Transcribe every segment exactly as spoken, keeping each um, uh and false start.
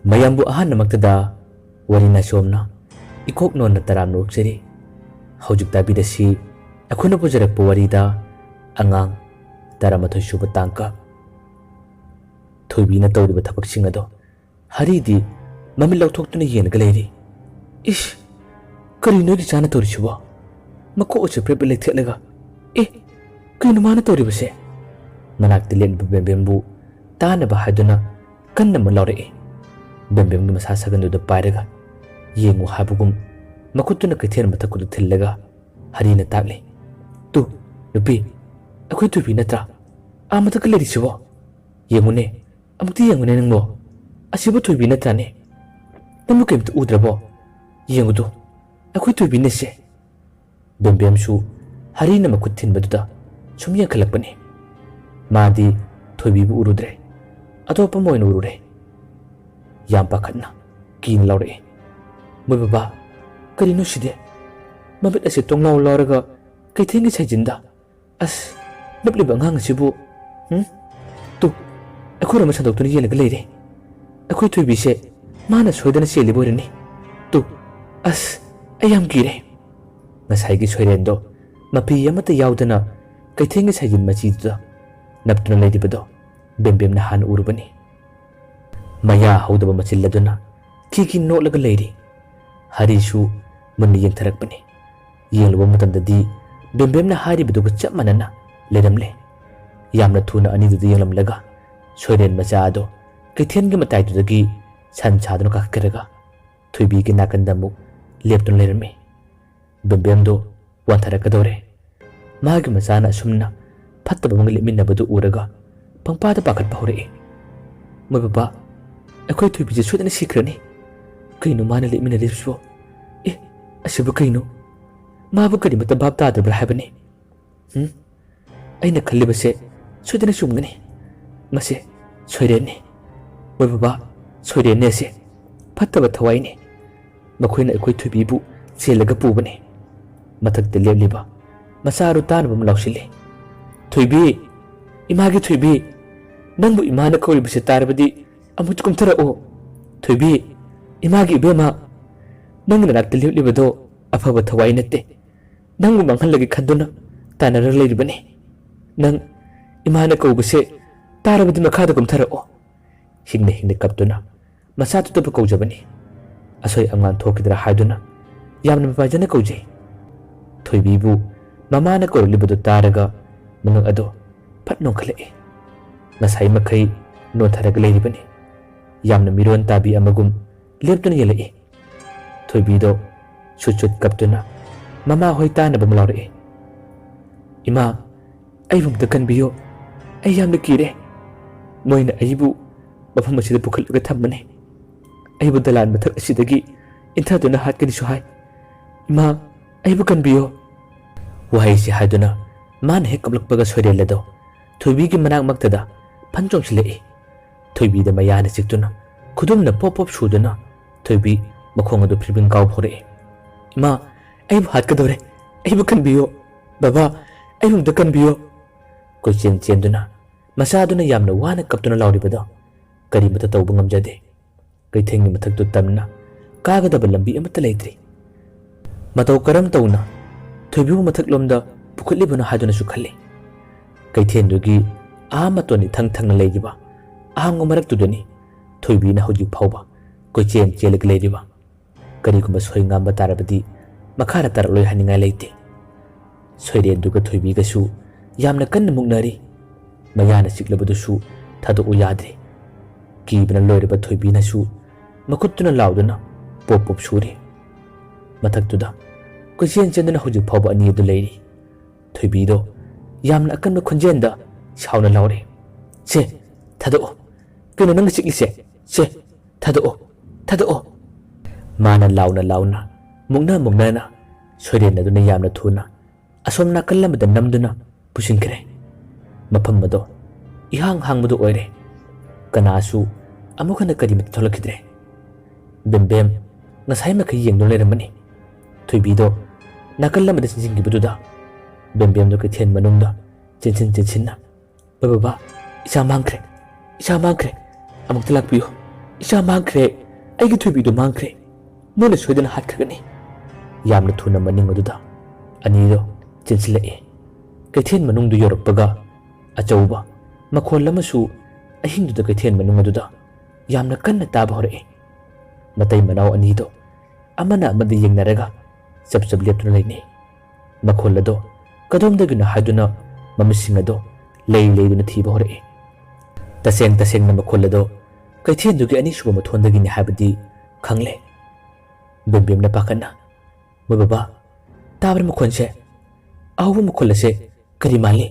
ꯃꯌꯥꯝꯕꯨ ꯑꯍꯥꯟꯕꯃꯛꯇꯗ ꯋꯥꯔꯤ ꯅꯥꯆꯣꯝꯅ ꯏꯀꯣꯛ ꯅꯣꯟꯅ ꯇꯔꯥꯝꯅ ꯑꯣꯛꯆꯔꯤ꯫ ꯍꯧꯖꯤꯛ ꯇꯥꯕꯤꯔꯁꯤ ꯑꯩꯈꯣꯏꯅ ꯄꯨꯖꯔꯛꯄ ꯋꯥꯔꯤꯗ ꯑꯉꯥꯡ ꯇꯔꯥꯃꯥꯊꯣꯏ ꯁꯨꯕ ꯇꯥꯡꯀꯛ꯫ ꯊꯣꯏꯕꯤꯅ ꯇꯧꯔꯤꯕ ꯊꯕꯛꯁꯤꯡ ꯑꯗꯣ ꯍꯔꯤꯗꯤ ꯃꯃꯤꯠ ꯂꯧꯊꯣꯛꯇꯨꯅ ꯌꯦꯡꯂꯒ ꯂꯩꯔꯤ꯫ "ꯏꯁ, ꯀꯔꯤꯅꯣ ꯑꯩꯒꯤ ꯏꯆꯥꯅ ꯇꯧꯔꯤꯁꯤꯕꯣ? ꯃꯀꯣꯛ ꯑꯁꯤ ꯄ꯭ꯔꯦꯞ ꯄ꯭ꯔꯦꯞ ꯂꯩꯊꯦꯛꯂꯒ, ꯑꯦ, ꯀꯩꯅꯣ ꯃꯥꯅ ꯇꯧꯔꯤꯕꯁꯦ?" ꯃꯅꯥꯛꯇ ꯂꯦꯞꯂꯤꯕ ꯕꯦꯝꯕꯦꯝꯕꯨ ꯇꯥꯅꯕ ꯍꯥꯏꯗꯨꯅ ꯀꯟꯅ ꯑꯃꯨꯛ ꯂꯥꯎꯔꯛꯏ꯫ ꯕꯦꯝꯕꯦꯝꯒꯤ ꯃꯁꯥ ꯁꯥꯒꯟꯗꯨꯗ ꯄꯥꯏꯔꯒ ꯌꯦꯡꯉꯨ ꯍꯥꯏꯕꯒꯨꯝ ꯃꯈꯨꯠꯇꯨꯅ ꯀꯩꯊꯦꯜ ꯃꯊꯛꯇꯨꯗ ꯊꯤꯜꯂꯒ ꯍꯔꯤꯅ ꯇꯥꯛꯂꯤ꯫ "ꯇꯨ, ꯅꯨꯄꯤ, ꯑꯩꯈꯣꯏ ꯊꯣꯏꯕꯤ ꯅꯠꯇ꯭ꯔꯥ? ꯑꯥ ꯃꯊꯛꯇ ꯂꯩꯔꯤꯁꯤꯕꯣ? ꯌꯦꯡꯉꯨꯅꯦ, ꯑꯃꯨꯛꯇ ꯌꯦꯡꯉꯨꯅꯦ ꯅꯪꯕꯣ꯫ ꯑꯁꯤꯕꯨ ꯊꯣꯏꯕꯤ ꯅꯠꯇ꯭ꯔꯥꯅꯦ? ꯅꯪꯕꯨ ꯀꯩꯝꯇ ꯎꯗ꯭ꯔꯕꯣ? ꯌꯦꯡꯉꯨꯗꯣ, ꯑꯩꯈꯣꯏ ꯊꯣꯏꯕꯤꯅꯦ ꯁꯦ꯫" ꯕꯦꯝꯕꯦꯝꯁꯨ ꯍꯔꯤꯅ ꯃꯈꯨꯠ ꯊꯤꯟꯕꯗꯨꯗ ꯁꯨꯝ ꯌꯦꯡꯈꯠꯂꯛꯄꯅꯤ꯫ ꯃꯥꯗꯤ ꯊꯣꯏꯕꯤꯕꯨ ꯎꯔꯨꯗ꯭ꯔꯦ, ꯑꯇꯣꯞꯄ ꯑꯃ ꯑꯣꯏꯅ ꯎꯔꯨꯔꯦ꯫ ꯌꯥꯝ ꯄꯥꯈꯠꯅ ꯀꯤꯅ ꯂꯥꯎꯔꯛꯏ꯫ "ꯃꯣꯏ ꯕꯕꯥ, ꯀꯔꯤꯅꯣ ꯁꯤꯗꯤ? ꯃꯃꯤꯠ ꯑꯁꯤ ꯇꯣꯡꯂꯥꯎ ꯂꯥꯎꯔꯒ ꯀꯩꯊꯦꯜꯒꯤ ꯁꯥꯏꯖꯤꯟꯗ꯫ ꯑꯁ, ꯅꯞꯂꯤꯕ ꯑꯉꯥꯡ ꯑꯁꯤꯕꯨ, ꯍꯨꯝ? ꯇꯨ, ꯑꯩꯈꯣꯏꯔꯣꯝꯗ ꯁꯟꯗꯣꯛꯇꯨꯅ ꯌꯦꯡꯂꯒ ꯂꯩꯔꯦ꯫ ꯑꯩꯈꯣꯏ ꯊꯣꯏꯕꯤꯁꯦ ꯃꯥꯅ ꯁꯣꯏꯗꯅ ꯆꯦꯜꯂꯤꯕ ꯑꯣꯏꯔꯅꯤ꯫ ꯇꯨ, ꯑꯁ, ꯑꯩ ꯌꯥꯝ ꯀꯤꯔꯦ꯫" ꯉꯁꯥꯏꯒꯤ ꯁꯣꯏꯔꯦꯟꯗꯣ ꯃꯄꯤ ꯑꯃꯠꯇ ꯌꯥꯎꯗꯅ ꯀꯩꯊꯦꯜꯒꯤ ꯁꯥꯏꯖꯤꯟ ꯃꯆꯤꯗꯨꯗ ꯅꯞꯇꯨꯅ ꯂꯩꯔꯤꯕꯗꯣ ꯕꯦꯝꯕꯦꯝꯅ ꯍꯥꯟꯅ ꯎꯔꯨꯕꯅꯤ꯫ ꯃꯌꯥ ꯍꯧꯗꯕ ꯃꯆꯤꯜ ꯑꯗꯨꯅ ꯈꯤ ꯈꯤ ꯅꯣꯛꯂꯒ ꯂꯩꯔꯤ꯫ ꯍꯔꯤꯁꯨ ꯃꯨꯟꯅ ꯌꯦꯡꯊꯔꯛꯄꯅꯤ꯫ ꯌꯦꯡꯂꯨꯕ ꯃꯇꯝꯗꯗꯤ ꯕꯦꯝꯕꯦꯝꯅ ꯍꯥꯏꯔꯤꯕꯗꯨꯒ ꯆꯞ ꯃꯥꯟꯅꯅ ꯂꯩꯔꯝꯂꯦ꯫ ꯌꯥꯝꯅ ꯊꯨꯅ ꯑꯅꯤꯗꯨꯗ ꯌꯦꯡꯂꯝꯂꯒ ꯁꯣꯏꯔꯦꯟ ꯃꯆꯥ ꯑꯗꯣ ꯀꯩꯊꯦꯜꯒꯤ ꯃꯇꯥꯏꯗꯨꯗꯒꯤ ꯁꯟ ꯁꯥꯗꯨꯅ ꯀꯥꯈꯠꯈ꯭ꯔꯒ ꯊꯣꯏꯕꯤꯒꯤ ꯅꯥꯀꯟꯗ ꯑꯃꯨꯛ ꯂꯦꯞꯇꯨꯅ ꯂꯩꯔꯝꯃꯤ꯫ ꯕꯦꯝꯕꯦꯝꯗꯣ ꯋꯥꯟꯊꯔꯛꯀꯗꯧꯔꯦ꯫ ꯃꯥꯒꯤ ꯃꯆꯥꯅ ꯑꯁꯨꯝꯅ ꯐꯠꯇꯕ ꯑꯃꯒ ꯂꯦꯞꯃꯤꯟꯅꯕꯗꯨ ꯎꯔꯒ ꯄꯪꯄꯥꯗ ꯄꯥꯈꯠꯄ ꯍꯧꯔꯛꯏ꯫ "ꯃꯣꯏ ꯕꯕꯥ, ꯑꯩꯈꯣꯏ ꯊꯣꯏꯕꯤꯁꯦ ꯁꯣꯏꯗꯅ ꯁꯤꯈ꯭ꯔꯅꯤ꯫ ꯀꯩꯅꯣ ꯃꯥꯅ ꯂꯦꯞꯃꯤꯟꯅꯔꯤꯕꯁꯤꯕꯣ? ꯑꯦ, ꯑꯁꯤꯕꯨ ꯀꯩꯅꯣ? ꯃꯥꯕꯨ ꯀꯔꯤꯃꯠꯇ ꯚꯥꯞ ꯇꯥꯗ꯭ꯔꯕ꯭ꯔꯥ ꯍꯥꯏꯕꯅꯤ? ꯍꯨꯝ? ꯑꯩꯅ ꯈꯜꯂꯤꯕꯁꯦ ꯁꯣꯏꯗꯅ ꯆꯨꯝꯒꯅꯤ꯫ ꯃꯁꯦ ꯁꯣꯏꯔꯦꯟꯅꯤ꯫ ꯃꯣꯏ ꯕꯕꯥ, ꯁꯣꯏꯔꯦꯟꯅꯦ ꯑꯁꯦ꯫ ꯐꯠꯇꯕ ꯊꯋꯥꯏꯅꯤ꯫ ꯃꯈꯣꯏꯅ ꯑꯩꯈꯣꯏ ꯊꯣꯏꯕꯤꯕꯨ ꯆꯦꯜꯂꯒ ꯄꯨꯕꯅꯤ꯫" ꯃꯊꯛꯇ ꯂꯦꯞꯂꯤꯕ ꯃꯆꯥ ꯑꯗꯨ ꯇꯥꯅꯕ ꯑꯃ ꯂꯥꯎꯁꯤꯜꯂꯤ꯫ "ꯊꯣꯏꯕꯤ! ꯏꯃꯥꯒꯤ ꯊꯣꯏꯕꯤ! ꯅꯪꯕꯨ ꯏꯃꯥꯅ ꯀꯧꯔꯤꯕꯁꯦ ꯇꯥꯔꯕꯗꯤ ꯑꯃꯨꯛꯇ ꯀꯨꯝꯊꯔꯛꯑꯣ꯫ "ꯊꯣꯏꯕꯤ, ꯏꯃꯥꯒꯤ ꯏꯕꯦꯝꯃ, ꯅꯪꯒꯤ ꯅꯅꯥꯛꯇ ꯂꯦꯞꯂꯤꯕꯗꯣ ꯑꯐꯕ ꯊꯋꯥꯏ ꯅꯠꯇꯦ꯫ ꯅꯪꯕꯨ ꯃꯥꯡꯍꯜꯂꯒꯦ ꯈꯟꯗꯨꯅ ꯇꯥꯟꯅꯔꯒ ꯂꯩꯔꯤꯕꯅꯤ꯫ ꯅꯪ ꯏꯃꯥꯅ ꯀꯧꯕꯁꯦ ꯇꯥꯔꯕꯗꯤ ꯃꯈꯥꯗ ꯀꯨꯝꯊꯔꯛꯑꯣ꯫" ꯍꯤꯡꯅ ꯍꯤꯡꯅ ꯀꯞꯇꯨꯅ ꯃꯆꯥ ꯇꯨꯇꯕ ꯀꯧꯖꯕꯅꯤ꯫ ꯑꯁꯣꯏ ꯑꯉꯥꯝ ꯊꯣꯛꯈꯤꯗ꯭ꯔꯥ ꯍꯥꯏꯗꯨꯅ ꯌꯥꯝꯅ ꯃꯄꯥꯏꯖꯅ ꯀꯧꯖꯩ꯫ ꯊꯣꯏꯕꯤꯕꯨ ꯃꯃꯥꯅ ꯀꯧꯔꯛꯂꯤꯕꯗꯨ ꯇꯥꯔꯒ ꯃꯉꯛ ꯑꯗꯨ ꯐꯠ ꯅꯣꯡꯈꯠꯂꯛꯏ꯫ ꯉꯁꯥꯏ ꯃꯈꯩ ꯅꯣꯟꯊꯔꯒ ꯂꯩꯔꯤꯕꯅꯤ꯫ ꯌꯥꯝꯅ ꯃꯤꯔꯣꯟ ꯇꯥꯕꯤ ꯑꯃꯒꯨꯝ ꯂꯦꯞꯇꯨꯅ ꯌꯦꯡꯂꯛꯏ꯫ ꯊꯣꯏꯕꯤꯗꯣ ꯁꯨꯠ ꯁꯨꯠ ꯀꯞꯇꯨꯅ ꯃꯃꯥ ꯍꯣꯏ ꯇꯥꯅꯕ ꯑꯃ ꯂꯥꯎꯔꯛꯏ꯫ "ꯏꯃꯥ, ꯑꯩꯕꯨ ꯑꯝꯇ ꯀꯟꯕꯤꯌꯨ꯫ ꯑꯩ ꯌꯥꯝꯅ ꯀꯤꯔꯦ꯫ ꯃꯣꯏꯅ ꯑꯩꯕꯨ ꯃꯐꯝ ꯑꯁꯤꯗ ꯄꯨꯈꯠꯂꯒ ꯊꯝꯕꯅꯤ꯫ ꯑꯩꯕꯨ ꯗꯂꯥꯟ ꯃꯊꯛ ꯑꯁꯤꯗꯒꯤ ꯏꯟꯊꯗꯨꯅ ꯍꯥꯠꯀꯅꯤꯁꯨ ꯍꯥꯏ꯫ ꯏꯃꯥ, ꯑꯩꯕꯨ ꯀꯟꯕꯤꯌꯨ꯫" ꯋꯥꯍꯩꯁꯤ ꯍꯥꯏꯗꯨꯅ ꯃꯥꯅ ꯍꯦꯛ ꯀꯞꯂꯛꯄꯒ ꯁꯣꯏꯔꯦꯜ ꯑꯗꯣ ꯊꯣꯏꯕꯤꯒꯤ ꯃꯅꯥꯛꯃꯛꯇꯗ ꯐꯟ ꯆꯣꯡꯁꯤꯜꯂꯛꯏ꯫ ꯊꯣꯏꯕꯤꯗ ꯃꯌꯥꯅ ꯆꯤꯛꯇꯨꯅ ꯈꯨꯗꯨꯝꯅ ꯄꯣꯞ ꯄꯣꯞ ꯁꯨꯗꯨꯅ ꯊꯣꯏꯕꯤ ꯃꯈꯣꯡ ꯑꯗꯨ ꯐꯤꯔꯕꯤꯟ ꯀꯥꯎ ꯐꯣꯔꯛꯏ꯫ "ꯏꯃꯥ, ꯑꯩꯕꯨ ꯍꯥꯠꯀꯗꯧꯔꯦ꯫ ꯑꯩꯕꯨ ꯀꯟꯕꯤꯌꯨ꯫ ꯕꯕꯥ, ꯑꯩꯕꯨ ꯑꯝꯇ ꯀꯟꯕꯤꯌꯨ꯫" ꯀꯣꯏꯆꯦꯟ ꯆꯦꯟꯗꯨꯅ ꯃꯆꯥꯗꯨꯅ ꯌꯥꯝꯅ ꯋꯥꯅ ꯀꯞꯇꯨꯅ ꯂꯥꯎꯔꯤꯕꯗꯣ ꯀꯔꯤꯃꯠꯇ ꯇꯧꯕ ꯉꯝꯖꯗꯦ꯫ ꯀꯩꯊꯦꯜꯒꯤ ꯃꯊꯛꯇꯨ ꯇꯝꯅ ꯀꯥꯒꯗꯕ ꯂꯝꯕꯤ ꯑꯃꯠꯇ ꯂꯩꯇ꯭ꯔꯤ꯫ ꯃꯇꯧ ꯀꯔꯝ ꯇꯧꯅ ꯊꯣꯏꯕꯤꯕꯨ ꯃꯊꯛꯂꯣꯝꯗ ꯄꯨꯈꯠꯂꯤꯕꯅꯣ ꯍꯥꯏꯗꯨꯅꯁꯨ ꯈꯜꯂꯤ꯫ ꯀꯩꯊꯦꯜꯗꯨꯒꯤ ꯑꯥ ꯃꯇꯣꯟ ꯏꯊꯪ ꯊꯪꯅ ꯂꯩꯔꯤꯕ ꯑꯍꯥꯡꯕ ꯃꯔꯛꯇꯨꯗꯅꯤ ꯊꯣꯏꯕꯤꯅ ꯍꯧꯖꯤꯛ ꯐꯥꯎꯕ ꯀꯣꯏꯆꯦꯟ ꯆꯦꯜꯂꯒ ꯂꯩꯔꯤꯕ꯫ ꯀꯔꯤꯒꯨꯝꯕ ꯁꯣꯏ ꯉꯥꯝꯕ ꯇꯥꯔꯕꯗꯤ ꯃꯈꯥꯗ ꯇꯥꯔꯛꯂꯣꯏ ꯍꯥꯏꯅꯤꯡꯉꯥꯏ ꯂꯩꯇꯦ꯫ ꯁꯣꯏꯔꯦꯟꯗꯨꯒ ꯊꯣꯏꯕꯤꯒꯁꯨ ꯌꯥꯝꯅ ꯀꯟꯅ ꯃꯨꯛꯅꯔꯤ꯫ ꯃꯌꯥꯅ ꯆꯤꯛꯂꯕꯗꯨꯁꯨ ꯊꯥꯗꯣꯛꯎ ꯌꯥꯗ꯭ꯔꯦ꯫ ꯀꯤꯕꯅ ꯂꯣꯏꯔꯕ ꯊꯣꯏꯕꯤꯅꯁꯨ ꯃꯈꯨꯠꯇꯨꯅ ꯂꯥꯎꯗꯨꯅ ꯄꯣꯞ ꯄꯣꯞ ꯁꯨꯔꯤ꯫ ꯃꯊꯛꯇꯨꯗ ꯀꯣꯏꯆꯦꯟ ꯆꯦꯟꯗꯨꯅ ꯍꯧꯖꯤꯛ ꯐꯥꯎꯕ ꯑꯅꯤ ꯑꯗꯨ ꯂꯩꯔꯤ꯫ ꯊꯣꯏꯕꯤꯗꯣ ꯌꯥꯝꯅ ꯑꯀꯟꯕ ꯈꯣꯟꯖꯦꯜꯗ ꯁꯥꯎꯅ ꯂꯥꯎꯔꯦ, "ꯁꯦ, ꯊꯥꯗꯣꯛꯑꯣ! ꯀꯩꯅꯣ ꯅꯪꯅ ꯆꯤꯛꯂꯤꯁꯦ? ꯁꯦ, ꯊꯥꯗꯣꯛꯑꯣ! ꯊꯥꯗꯣꯛꯑꯣ!" ꯃꯥꯅ ꯂꯥꯎꯅ ꯂꯥꯎꯅ, ꯃꯨꯛꯅ ꯃꯨꯛꯅꯅ ꯁꯣꯏꯔꯦꯟ ꯑꯗꯨꯅ ꯌꯥꯝꯅ ꯊꯨꯅ ꯑꯁꯣꯝ ꯅꯥꯀꯜ ꯑꯃꯗ ꯅꯝꯗꯨꯅ ꯄꯨꯁꯤꯟꯈ꯭ꯔꯦ꯫ ꯃꯐꯝ ꯑꯗꯣ ꯏꯍꯥꯡ ꯍꯥꯡꯕꯗꯨ ꯑꯣꯏꯔꯦ꯫ ꯀꯅꯥꯁꯨ ꯑꯃꯨꯛ ꯍꯟꯅ ꯀꯔꯤꯃꯠꯇ ꯊꯣꯛꯂꯛꯈꯤꯗ꯭ꯔꯦ꯫ ꯕꯦꯝꯕꯦꯝ ꯉꯁꯥꯏ ꯃꯈꯩ ꯌꯦꯡꯗꯨꯅ ꯂꯩꯔꯝꯕꯅꯤ꯫ ꯊꯣꯏꯕꯤꯗꯣ ꯅꯥꯀꯜ ꯑꯃꯗ ꯆꯦꯟꯁꯤꯟꯈꯤꯕꯗꯨꯗ ꯕꯦꯝꯕꯦꯝꯗꯣ ꯀꯩꯊꯦꯜ ꯃꯅꯨꯡꯗ ꯆꯦꯟꯁꯤꯟ ꯆꯦꯟꯁꯤꯟꯅ, "ꯕꯕꯥ, ꯏꯆꯥ ꯃꯥꯡꯈ꯭ꯔꯦ, ꯏꯆꯥ ꯃꯥꯡꯈ꯭ꯔꯦ, ꯑꯃꯨꯛꯇ ꯂꯥꯛꯄꯤꯌꯨ, "ꯏꯆꯥ ꯃꯥꯡꯈ꯭ꯔꯦ, ꯑꯩꯒꯤ ꯊꯣꯏꯕꯤꯗꯣ ꯃꯥꯡꯈ꯭ꯔꯦ꯫ ꯃꯣꯏꯅ ꯁꯣꯏꯗꯅ ꯍꯥꯠꯈ꯭ꯔꯒꯅꯤ꯫" ꯌꯥꯝꯅ ꯊꯨꯅ ꯃꯅꯤꯡ ꯑꯗꯨꯗ ꯑꯅꯤꯗꯣ ꯆꯦꯟꯁꯤꯜꯂꯛꯏ꯫ ꯀꯩꯊꯦꯜ ꯃꯅꯨꯡꯗꯨ ꯌꯧꯔꯛꯄꯒ ꯑꯆꯧꯕ ꯃꯈꯣꯜ ꯑꯃꯁꯨ ꯑꯍꯤꯡꯗꯨꯗ ꯀꯩꯊꯦꯜ ꯃꯅꯨꯡ ꯑꯗꯨꯗ ꯌꯥꯝꯅ ꯀꯟꯅ ꯇꯥꯕ ꯍꯧꯔꯛꯏ꯫ ꯃꯇꯩ ꯃꯅꯥꯎ ꯑꯅꯤꯗꯣ ꯑꯃꯅ ꯑꯃꯗ ꯌꯦꯡꯅꯔꯒ ꯆꯞ ꯆꯞ ꯂꯦꯞꯇꯨꯅ ꯂꯩꯅꯩ꯫ ꯃꯈꯣꯜ ꯑꯗꯣ ꯀꯗꯣꯝꯗꯒꯤꯅꯣ ꯍꯥꯏꯗꯨꯅ ꯃꯃꯤꯠꯁꯤꯡ ꯑꯗꯣ ꯂꯩ ꯂꯩꯗꯨꯅ ꯊꯤꯕ ꯍꯧꯔꯛꯏ꯫ ꯇꯁꯦꯡ ꯇꯁꯦꯡꯅ ꯃꯈꯣꯜ ꯑꯗꯣ ꯀꯩꯊꯦꯜꯗꯨꯒꯤ ꯑꯅꯤꯁꯨꯕ ꯃꯊꯣꯟꯗꯒꯤꯅꯤ ꯍꯥꯏꯕꯗꯤ ꯈꯪꯂꯦ꯫ ꯕꯦꯝꯕꯦꯝꯅ ꯄꯥꯈꯠꯅ, "ꯃꯣꯏ ꯕꯕꯥ, ꯇꯥꯕ꯭ꯔꯥ ꯃꯈꯣꯜꯁꯦ? ꯑꯍꯧꯕ ꯃꯈꯣꯜ ꯑꯁꯦ ꯀꯔꯤ ꯃꯥꯜꯂꯤ?"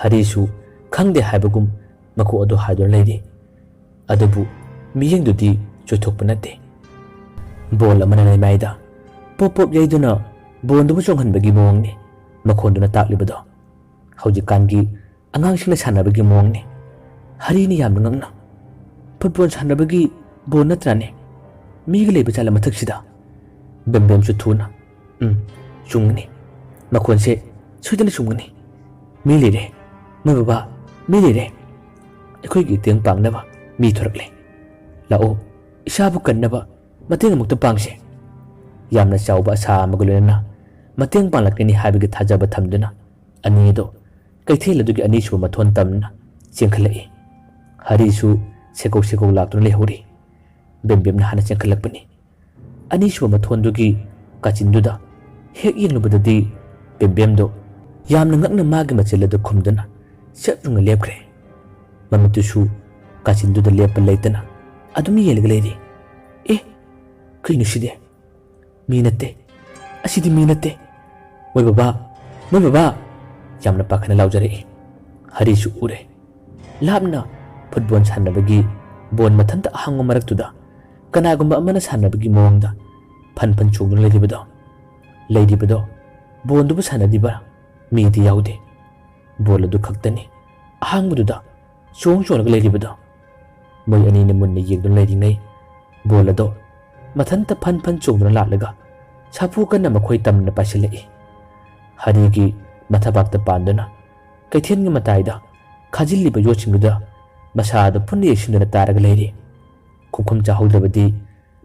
ꯍꯔꯤꯁꯨ ꯈꯪꯗꯦ ꯍꯥꯏꯕꯒꯨꯝ ꯃꯀꯣꯛ ꯑꯗꯨ ꯍꯥꯏꯗꯨꯅ ꯂꯩꯔꯤ꯫ ꯑꯗꯨꯕꯨ ꯃꯤꯠꯌꯦꯡꯗꯨꯗꯤ ꯆꯣꯏꯊꯣꯛꯄ ꯅꯠꯇꯦ꯫ ꯕꯣꯜ ꯑꯃꯅ ꯂꯩꯃꯥꯏꯗ ꯄꯣꯞ ꯄꯣꯞ ꯌꯩꯗꯨꯅ ꯕꯣꯜꯗꯨꯕꯨ ꯆꯣꯡꯍꯟꯕꯒꯤ ꯃꯑꯣꯡꯅꯤ ꯃꯈꯣꯟꯗꯨꯅ ꯇꯥꯛꯂꯤꯕꯗꯣ꯫ ꯍꯧꯖꯤꯛꯀꯥꯟꯒꯤ ꯑꯉꯥꯡꯁꯤꯡꯅ ꯁꯥꯟꯅꯕꯒꯤ ꯃꯑꯣꯡꯅꯤ꯫ ꯍꯔꯤꯅ ꯌꯥꯝꯅ ꯉꯛꯅ, "ꯐꯨꯠꯕꯣꯜ ꯁꯥꯟꯅꯕꯒꯤ ꯕꯣꯜ ꯅꯠꯇ꯭ꯔꯥꯅꯦ? ꯃꯤꯒ ꯂꯩꯕ ꯖꯥꯠꯂ ꯃꯊꯛꯁꯤꯗ?" ꯕꯦꯝꯕꯦꯝꯁꯨ ꯊꯨꯅ, "ꯎꯝ, ꯆꯨꯝꯒꯅꯤ꯫ ꯃꯈꯣꯟꯁꯦ ꯁꯣꯏꯗꯅ ꯆꯨꯝꯒꯅꯤ꯫ ꯃꯤ ꯂꯩꯔꯦ꯫ ꯃꯣꯏ ꯕꯕꯥ, ꯃꯤ ꯂꯩꯔꯦ꯫ ꯑꯩꯈꯣꯏꯒꯤ ꯃꯇꯦꯡ ꯄꯥꯡꯅꯕ ꯃꯤ ꯊꯣꯔꯛꯂꯦ꯫ ꯂꯥꯛꯑꯣ, ꯏꯁꯥꯕꯨ ꯀꯟꯅꯕ ꯃꯇꯦꯡ ꯑꯃꯨꯛꯇ ꯄꯥꯡꯁꯦ꯫" ꯌꯥꯝꯅ ꯆꯥꯎꯕ ꯑꯁꯥ ꯑꯃꯒ ꯂꯣꯏꯅꯅ ꯃꯇꯦꯡ ꯄꯥꯡꯂꯛꯀꯅꯤ ꯍꯥꯏꯕꯒꯤ ꯊꯥꯖꯕ ꯊꯝꯗꯨꯅ ꯑꯅꯤ ꯑꯗꯣ ꯀꯩꯊꯦꯜ ꯑꯗꯨꯒꯤ ꯑꯅꯤꯁꯨꯕ ꯃꯊꯣꯟ ꯇꯝꯅ ꯆꯦꯟꯈꯠꯂꯛꯏ꯫ ꯍꯔꯤꯁꯨ ꯁꯦꯀꯧ ꯁꯦꯀꯧ ꯂꯥꯛꯇꯨꯅ ꯂꯩꯍꯧꯔꯤ꯫ ꯕꯦꯝꯕꯦꯝꯅ ꯍꯥꯟꯅ ꯆꯦꯟꯈꯠꯂꯛꯄꯅꯤ꯫ ꯑꯅꯤꯁꯨꯕ ꯃꯊꯣꯟꯗꯨꯒꯤ ꯀꯥꯆꯤꯟꯗꯨꯗ ꯍꯦꯛ ꯌꯦꯡꯂꯨꯕꯗꯗꯤ ꯕꯦꯝꯕꯦꯝꯗꯣ ꯌꯥꯝꯅ ꯉꯛꯅ ꯃꯥꯒꯤ ꯃꯆꯤꯜ ꯑꯗꯨ ꯈꯨꯝꯗꯨꯅ ꯆꯞ ꯌꯨꯡꯅ ꯂꯦꯞꯈ꯭ꯔꯦ꯫ ꯃꯃꯤꯠꯇꯨꯁꯨ ꯀꯥꯆꯤꯟꯗꯨꯗ ꯂꯦꯞꯄ ꯂꯩꯇꯅ ꯑꯗꯨꯝ ꯌꯦꯡꯂꯒ ꯂꯩꯔꯤ꯫ "ꯑꯦ, ꯀꯩꯅꯣ ꯁꯤꯗꯤ? ꯃꯤ ꯅꯠꯇꯦ꯫ ꯑꯁꯤꯗꯤ ꯃꯤ ꯅꯠꯇꯦ꯫ ꯃꯣꯏ ꯕꯕꯥ, ꯃꯣꯏ ꯕꯕꯥ!" ꯌꯥꯝꯅ ꯄꯥꯈꯠꯅ ꯂꯥꯎꯖꯔꯛꯏ꯫ ꯍꯔꯤꯁꯨ ꯎꯔꯦ꯫ ꯂꯥꯞꯅ ꯐꯨꯠꯕꯣꯜ ꯁꯥꯟꯅꯕꯒꯤ ꯕꯣꯜ ꯃꯊꯟꯇ ꯑꯍꯥꯡꯕ ꯃꯔꯛꯇꯨꯗ ꯀꯅꯥꯒꯨꯝꯕ ꯑꯃꯅ ꯁꯥꯟꯅꯕꯒꯤ ꯃꯑꯣꯡꯗ ꯐꯟ ꯐꯟ ꯆꯣꯡꯗꯨꯅ ꯂꯩꯔꯤꯕꯗꯣ, ꯂꯩꯔꯤꯕꯗꯣ ꯕꯣꯜꯗꯨꯕꯨ ꯁꯥꯟꯅꯔꯤꯕ ꯃꯤꯗꯤ ꯌꯥꯎꯗꯦ꯫ ꯕꯣꯜ ꯑꯗꯨ ꯈꯛꯇꯅꯤ ꯑꯍꯥꯡꯕꯗꯨꯗ ꯆꯣꯡ ꯆꯣꯡꯂꯒ ꯂꯩꯔꯤꯕꯗꯣ꯫ ꯃꯣꯏ ꯑꯅꯤꯅ ꯃꯨꯟꯅ ꯌꯦꯡꯗꯨꯅ ꯂꯩꯔꯤꯉꯩ ꯕꯣꯜ ꯑꯗꯣ ꯃꯊꯟꯇ ꯐꯟ ꯐꯟ ꯆꯣꯡꯗꯨꯅ ꯂꯥꯛꯂꯒ ꯁꯥꯐꯨ ꯀꯟꯅ ꯃꯈꯣꯏ ꯇꯝꯅ ꯄꯥꯏꯁꯤꯜꯂꯛꯏ꯫ ꯍꯔꯤꯒꯤ ꯃꯊꯕꯥꯛꯇ ꯄꯥꯟꯗꯨꯅ ꯀꯩꯊꯦꯜꯒꯤ ꯃꯇꯥꯏꯗ ꯈꯥꯖꯤꯜꯂꯤꯕ ꯌꯣꯠꯁꯤꯡꯗꯨꯗ ꯃꯁꯥꯗꯨ ꯄꯨꯟꯅ ꯌꯩꯁꯤꯟꯗꯨꯅ ꯇꯥꯔꯒ ꯂꯩꯔꯤ꯫ ꯈꯨꯈꯨꯝ ꯆꯥꯍꯧꯗ꯭ꯔꯕꯗꯤ